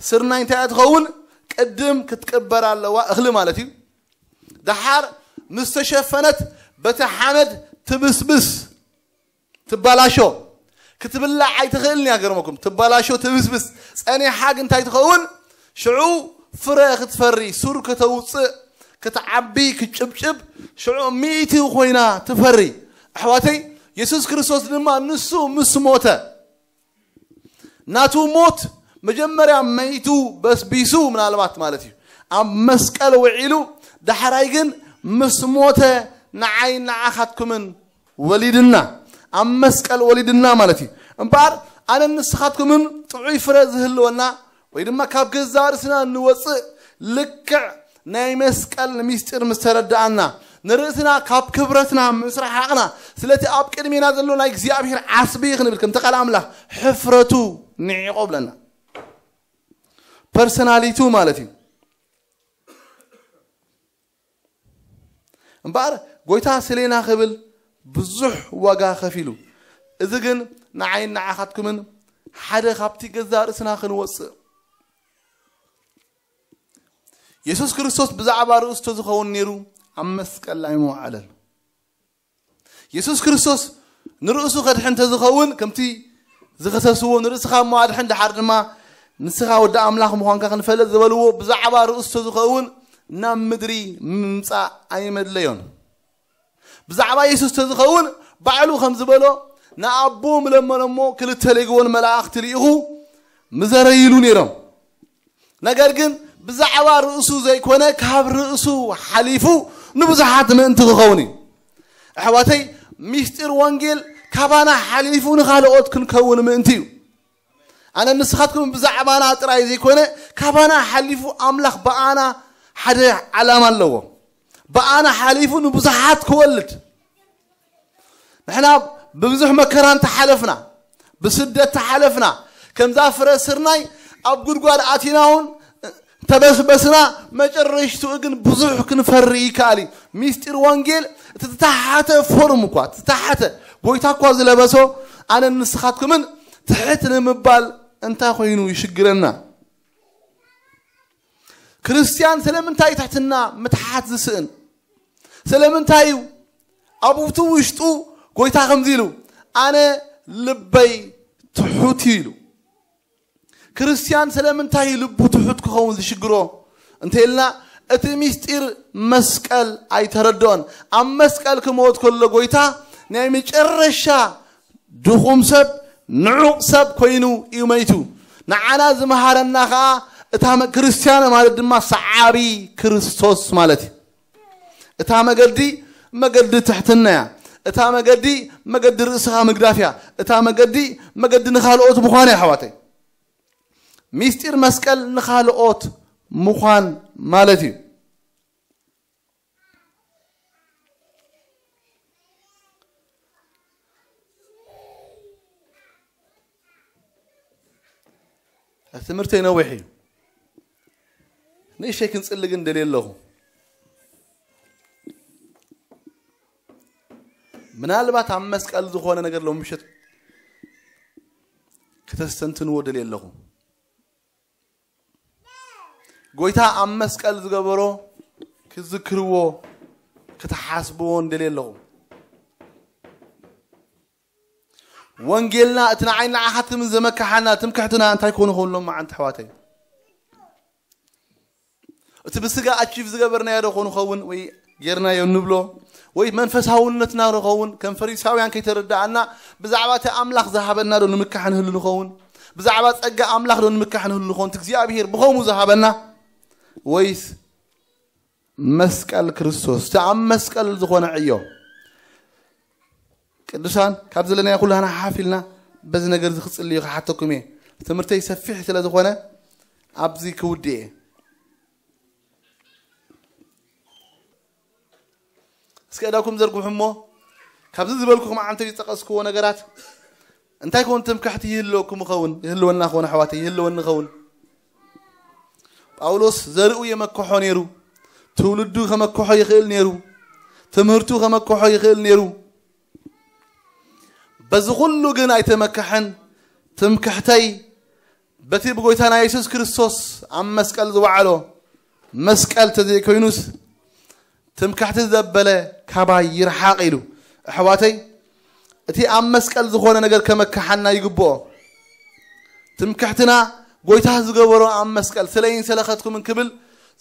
ስርናይ እንታይ እያ ትኸውን? ቅድም ክትቅበር ኣለዋ፣ እኽሊ ማለት እዩ። ደሓር ምስ ተሸፈነት በቲ ሓመድ ትብስብስ፣ ትባላሾ፣ ክትብላዕ ኣይትኽእልን እያ። ገርመኩም፣ ትባላሾ፣ ትብስብስ። ጸኒሓ ግን እንታይ ትኸውን? ሽዑ ፍረ ክትፈሪ፣ ሱር ከተውፅእ፣ ክትዓቢ፣ ክትጭብጭብ፣ ሽዑ ሚእቲ ኮይና ትፈሪ። ኣሕዋተይ፣ የሱስ ክርስቶስ ድማ ንሱ ምስ ሞተ፣ ናቱ ሞት መጀመርያ መይቱ በስቢሱ ምናልባት ማለት እዩ፣ ኣብ መስቀል ውዒሉ፣ ዳሕራይ ግን ምስ ሞተ ንዓይ ንዓኻትኩምን ወሊድና፣ ኣብ መስቀል ወሊድና ማለት እዩ። እምበኣር ኣነን ንስኻትኩምን ጥዑይ ፍረ ዝህልወና ወይ ድማ ካብ ገዛ ርእስና እንወፅእ ልክዕ ናይ መስቀል ምስጢር ምስ ተረዳኣና፣ ንርእስና ካብ ክብረትና ምስ ረሓቕና፣ ስለቲ ኣብ ቅድሜና ዘሎ ናይ እግዚኣብሔር ዓስቢ ክንብል፣ ከምቲ ቃል ኣምላኽ ሕፍረቱ ንዒቆ ብለና። ፐርሰናሊቱ ማለት እዩ። እምበኣር ጎይታ ስሌና ክብል ብዙሕ ዋጋ ከፊሉ። እዚ ግን ንዓይን ንዓኻትኩምን ሓደ ካብቲ ገዛ ርእስና ክንወፅእ። የሱስ ክርስቶስ ብዛዕባ ርእሱ ተዝኸውን ነይሩ ኣብ መስቀል ኣይምወዓለን። የሱስ ክርስቶስ ንርእሱ ከድሕን ተዝኸውን፣ ከምቲ ዝኸሰስዎ፣ ንርእስኻ እሞ ኣድሕን፣ ደሓር ድማ ንስኻ ወዲ ኣምላኽ ምዃንካ ክንፈልጥ ዝበልዎ፣ ብዛዕባ ርእሱ ተዝኸውን ናብ ምድሪ ምምጻእ ኣይመድለዮን። ብዛዕባ የሱስ ተዝኸውን፣ ባዕሉ ከም ዝበሎ፣ ንኣቦ ምለመኖ እሞ ክልተ ሌግዎን መላእኽቲ ልኢኹ ምዘረይሉ ነይሮም። ነገር ግን ብዛዕባ ርእሱ ዘይኮነ፣ ካብ ርእሱ ሓሊፉ ንብዙሓት ምእንቲ ክኸውን እዩ። ኣሕዋተይ፣ ምስጢር ወንጌል ካባና ሓሊፉ ንኻልኦት ክንከውን ምእንቲ እዩ። ኣነ ንስኻትኩም ብዛዕባና ጥራይ ዘይኮነ፣ ካባና ሓሊፉ ኣምላኽ ብኣና ሓደ ዓላማ ኣለዎ። ብኣና ሓሊፉ ንብዙሓት ክወልድ። ንሕና ብብዙሕ መከራ እንተሓለፍና፣ ብስደት ተሓለፍና፣ ከምዛ ፍረ ስርናይ ኣብ ጉድጓድ ኣቲና እውን ተበስበስና፣ መጨረሽትኡ ግን ብዙሕ ክንፈሪ ይከኣል እዩ። ምስጢር ወንጌል እቲ ዝተሓተ ፎርም እኳ፣ እቲ ዝተሓተ ጎይታ እኳ ዝለበሶ፣ ኣነን ንስኻትኩምን ትሕት ንምባል እንታይ ኮይኑ ይሽግረና? ክርስትያን ስለምንታይ ትሕትና ምትሓት ዝስእን? ስለምንታይ እዩ? ኣብ እቲ ውሽጡ ጎይታ ከምዚ ኢሉ፣ "ኣነ ልበይ ትሑት እዩ" ኢሉ። ክርስትያን ስለምንታይ እዩ ልቡ ትሑት ክኸውን ዝሽግሮ እንተኢልና፣ እቲ ምስጢር መስቀል ኣይተረድኦን። ኣብ መስቀል ክመውት ከሎ ጎይታ ናይ መጨረሻ ድኹም ሰብ፣ ንዑቕ ሰብ ኮይኑ እዩ መይቱ። ንዓና ዝመሃረና ኸኣ እታ መ-፣ ክርስትያን ማለት ድማ ሰዓቢ ክርስቶስ ማለት እዩ። እታ መገዲ መገዲ ትሕትና እያ። እታ መገዲ መገዲ ርእስኻ ምግዳፍ እያ። እታ መገዲ መገዲ ንኻልኦት ምዃን እያ፣ ኣሕዋተይ። ምስጢር መስቀል ንኻልኦት ምዃን ማለት እዩ። ትምህርተይ ነዊሕ እዩ። ንእሽተይ ክንጽሊ ግን ደልየ ኣለኹ። ምናልባት ኣብ መስቀል ዝኾነ ነገር ሎም ምሸት ክተስተንትንዎ ደልየ ኣለኹ። ጎይታ ኣብ መስቀል ዝገበሮ ክዝክርዎ፣ ክተሓስብዎ ደልየ ኣለኹ። ወንጌልና እቲ ንዓይ ንዓኻትምን ዘመካሓና ትምክሕትና እንታይ ኮኑ ከሎ መዓንቲ ኣሕዋተይ? እቲ ብስጋ ኣቺቭ ዝገበርናዮ ዶ ኮኑ ኸውን ወይ ጌርናዮ ንብሎ፣ ወይ መንፈሳውነትና ንኸውን ከም ፈሪሳውያን ከይተረዳኣና፣ ብዛዕባ እቲ ኣምላኽ ዝሃበና ዶ ንምካሕ ንህሉ ንኸውን? ብዛዕባ ጸጋ ኣምላኽ ዶ ንምካሕ ንህሉ ንኸውን? እቲ እግዚኣብሔር ብኸምኡ ዝሃበና፣ ወይስ መስቀል ክርስቶስ፣ እቲ ኣብ መስቀል ዝኾነ ዕዮ? ቅዱሳን፣ ካብ ዘለናዮ ኩላና ሓፍ ኢልና በዚ ነገር እዚ ክጽልዩ ክሓተኩም እየ። ትምህርተይ ሰፊሕ ስለ ዝኾነ ኣብዚ ክውድእ እየ። እስከ እዳኩም ዘርግሑ እሞ፣ ካብዚ ዝበልኩኹም ዓንተው ዝጠቐስክዎ ነገራት እንታይ ኮን ትምክሕቲ ይህልወኩም ይኸውን? ይህልወና ኸውን? ኣሕዋተይ፣ ይህልወኒ ኸውን? ጳውሎስ ዘርኡ የመክሖ ነይሩ። ትውልዱ ከመክሖ ይኽእል ነይሩ። ትምህርቱ ከመክሖ ይኽእል ነይሩ። በዚ ኩሉ ግን ኣይተመክሐን። ትምክሕተይ በቲ ብጎይታና የሱስ ክርስቶስ ኣብ መስቀል ዝወዓሎ መስቀል ተዘይኮይኑስ፣ ትምክሕቲ ዘበለ ካባይ ይርሓቕ ኢሉ። ኣሕዋተይ፣ እቲ ኣብ መስቀል ዝኾነ ነገር ከመክሓና ይግብኦ። ትምክሕትና ጎይታ ዝገበሮ ኣብ መስቀል፣ ስለይን ሰለኸትኩምን ክብል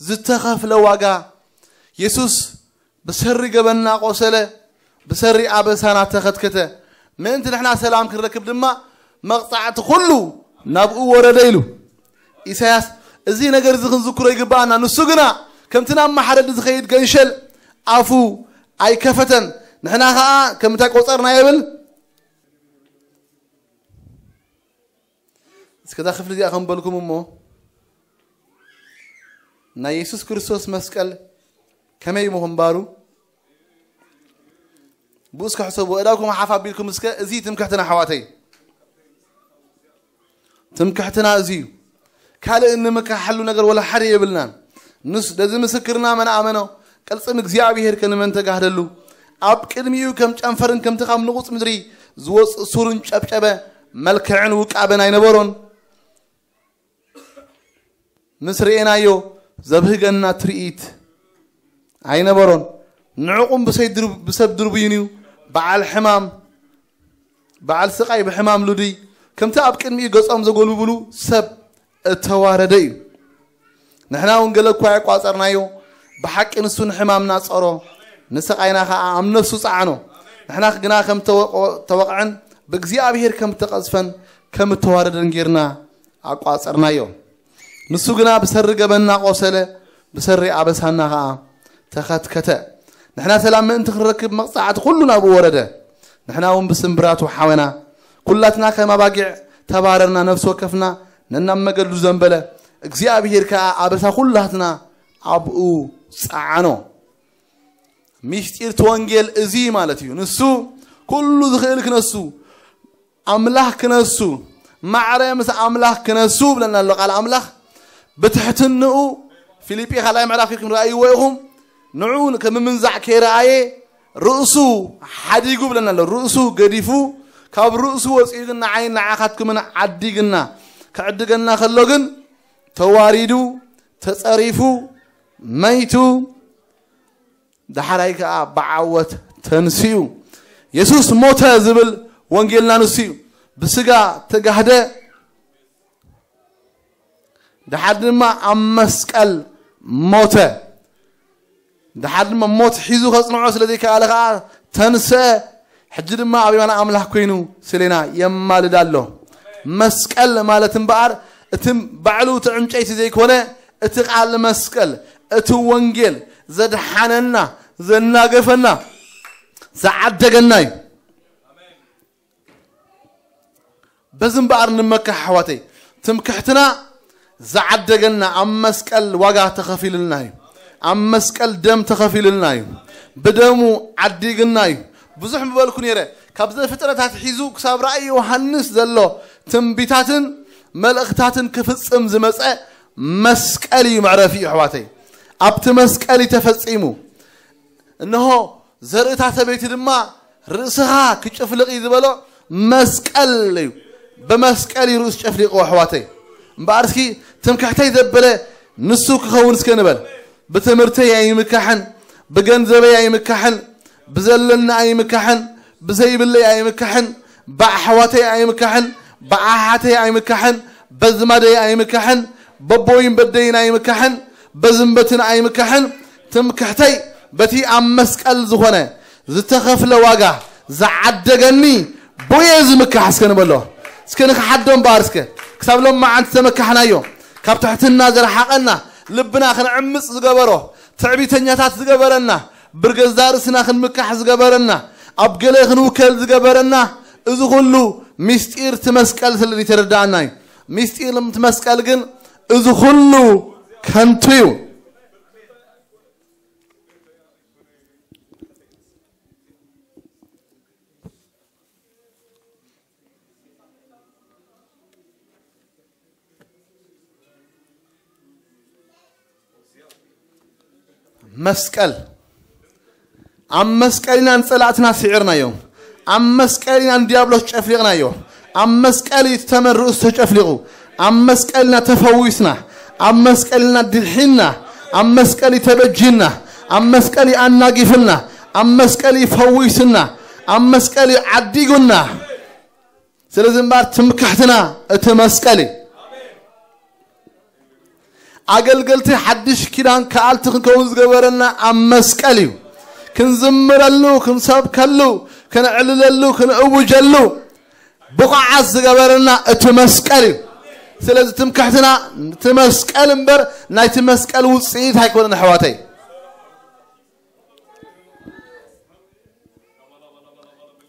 ዝተኸፍለ ዋጋ፣ የሱስ ብሰሪ ገበንና ቆሰለ፣ ብሰሪ ኣበሳና ተኸትከተ። ምእንቲ ንሕና ሰላም ክንረክብ ድማ መቕጻዕቲ ኩሉ ናብኡ ወረደ ኢሉ። ኢሳያስ፣ እዚ ነገር እዚ ክንዝክሮ ይግብኣና። ንሱ ግና ከምቲ ናብ ማሕረዲ ዝኸይድ ገንሸል ኣፉ ኣይከፈተን። ንሕና ኸኣ ከምንታይ ቆጸርና ይብል? እስከ እዛ ክፍሊ እዚኣ ከም በልኩም እሞ፣ ናይ የሱስ ክርስቶስ መስቀል ከመይ ምኽንባሩ ብኡ እስከ ሕሰቡ። እዳውኩም ሓፍ ኣቢልኩም እስከ፣ እዚ ትምክሕትና ኣሕዋተይ፣ ትምክሕትና እዚ እዩ። ካልእ እንምካሓሉ ነገር ወላ ሓደ የብልናን። ንስ-፣ ነዚ ምስክርና መን ኣመኖ፣ ቅልጽም እግዚኣብሔር ከ ንመን ተጋህደሉ። ኣብ ቅድሚኡ ከም ጨንፈርን ከምቲ ካብ ንቑጽ ምድሪ ዝወጽእ ሱርን ጨብጨበ፣ መልክዕን ውቃበን ኣይነበሮን። ምስ ርኤናዮ ዘብህገና ትርኢት ኣይነበሮን። ንዕቑም ብሰይ ድርብ-፣ ብሰብ ድርቡይን እዩ፣ በዓል ሕማም፣ በዓል ስቓይ ብሕማም ልዱይ፣ ከምቲ ኣብ ቅድሚኡ ገጾም ዘጎልብብሉ ሰብ እተዋረደ እዩ። ንሕና እውን ገለ እኳ የቋጸርናዮ፣ ብሓቂ ንሱ ንሕማምና ጸሮ፣ ንስቓይና ኸኣ ኣብ ነፍሱ ጸዓኖ። ንሕና ግና ከም ተወቆ-፣ ተወቕዐን ብእግዚኣብሔር ከም እተቐዝፈን ከም እተዋረደን ጌርና ኣቋጸርናዮ። ንሱ ግና ብሰሪ ገበንና ቆሰለ፣ ብሰሪ ኣበሳና ኸኣ ተኸትከተ። ንሕና ሰላም ምእንቲ ክንረክብ መቕጻዕቲ ኩሉ ናብኡ ወረደ። ንሕና እውን ብስምብራቱ ሓወና። ኩላትና ከም ኣባጊዕ ተባረርና፣ ነፍሲ ወከፍና ነናብ መገዱ ዘንበለ። እግዚኣብሔር ከኣ ኣበሳ ኩላትና ኣብኡ ጸዓኖ። ሚስጢር እቲ ወንጌል እዚ ማለት እዩ። ንሱ ኩሉ ዝኽእል ክነሱ፣ ኣምላኽ ክነሱ፣ ማዕረ ምስ ኣምላኽ ክነሱ ብለና ኣሎ ቃል ኣምላኽ። ብትሕትንኡ፣ ፊልጲ ካልኣይ ምዕራፍ ኬድኩም ረኣይዎ ኢኹም። ንዑ ከም ምንዛዕ ከይረኣየ ርእሱ ሓዲጉ ብለና ኣሎ። ርእሱ ገዲፉ፣ ካብ ርእሱ ወፂኡ ግን ንዓይን ንዓኻትኩምን ዓዲግና፣ ክዕድገና ከሎ ግን ተዋሪዱ፣ ተፀሪፉ፣ መይቱ፣ ዳሕራይ ከኣ ብዓወት ተንሲኡ። የሱስ ሞተ ዝብል ወንጌልና ንሱ እዩ። ብስጋ ተጋህደ፣ ደሓር ድማ ኣብ መስቀል ሞተ። ደሓር ድማ ሞት ሒዙ ከጽንዖ ስለ ዘይከኣለ ከኣ ተንስአ። ሕጂ ድማ ኣብ የማን ኣምላኽ ኮይኑ ስሌና የማልድ ኣሎ። መስቀል ማለት እምበኣር እቲ ባዕሉ እቲ ዕንጨይቲ ዘይኮነ፣ እቲ ቃል መስቀል፣ እቲ ወንጌል ዘድሓነና፣ ዘናገፈና፣ ዝዓደገና እዩ። በዚ እምበኣር ንመካሕ ኣሕዋተይ፣ ትምክሕትና ዝዓደገና ኣብ መስቀል ዋጋ ተኸፊሉልና እዩ። ኣብ መስቀል ደም ተኸፊሉልና እዩ። ብደሙ ዓዲግና እዩ። ብዙሕ ምበልኩ ነይረ። ካብ ዘፍጥረታት ሒዙ ክሳብ ራእይ ዮሃንስ ዘሎ ትንቢታትን መልእኽታትን ክፍጽም ዝመጸ መስቀል እዩ መዕረፊ እዩ ኣሕዋተይ። ኣብቲ መስቀል እዩ ተፈጺሙ። እንሆ ዘርእታ ሰበይቲ ድማ ርእስኻ ክጭፍልቕ እዩ ዝበሎ መስቀል እዩ። ብመስቀል እዩ ርእሱ ጨፍሊቑ ኣሕዋተይ። እምበኣር እስኪ ትምክሕተይ ዘበለ ንሱ ክኸውን እስከ ንበል። ብትምህርተይ ኣይምካሕን፣ ብገንዘበይ ኣይምካሕን፣ ብዘለኒ ኣይምካሕን፣ ብዘይብለይ ኣይምካሕን፣ ብኣሕዋተይ ኣይምካሕን፣ ብኣሓተይ ኣይምካሕን፣ በዝማደይ ኣይምካሕን፣ በቦይን በደይን ኣይምካሕን፣ በዝንበትን ኣይምካሕን። ትምክሕተይ በቲ ኣብ መስቀል ዝኾነ ዝተኸፍለ ዋጋ ዝዓደገኒ ብኡ እየ ዝምካሕ እስከ ንበሎ። እስከ ንክሓዶ እምበኣር እስከ ክሳብ ሎማዓንቲ ተመካሕናዮ። ካብ ትሕትና ዝረሓቐና፣ ልብና ክንዕምፅ ዝገበሮ፣ ትዕቢተኛታት ዝገበረና፣ ብርገዛ ርእስና ክንምካሕ ዝገበረና፣ ኣብ ገለ ክንውከል ዝገበረና፣ እዚ ኩሉ ሚስጢር እቲ መስቀል ስለ ዘይተረዳእና እዩ። ሚስጢር እቲ መስቀል ግን እዚ ኩሉ ከንቱ እዩ። መስቀል ኣብ መስቀል ኢና ንጸላእትና ስዒርናዮ። ኣብ መስቀል ኢና ንዲያብሎስ ጨፍሊቕናዮ። ኣብ መስቀል እዩ ተመን ርእሱ ተጨፍሊቑ። ኣብ መስቀል ኢና ተፈዊስና። ኣብ መስቀል ኢና ድሒንና። ኣብ መስቀል እዩ ተበጂና። ኣብ መስቀል እዩ ኣናጊፍና። ኣብ መስቀል እዩ ፈዊስና። ኣብ መስቀል እዩ ዓዲጉና። ስለዚ እምበኣር ትምክሕትና እቲ መስቀል እዩ። ኣገልገልቲ ሓድሽ ኪዳን ከኣልቲ ክንከውን ዝገበረና ኣብ መስቀል እዩ። ክንዝምረሉ፣ ክንሰብከሉ፣ ክንዕልለሉ፣ ክንእውጀሉ ብቑዓት ዝገበረና እቲ መስቀል እዩ። ስለዚ ትምክሕትና እቲ መስቀል እምበር ናይቲ መስቀል ውፅኢት ኣይኮነን ኣሕዋተይ።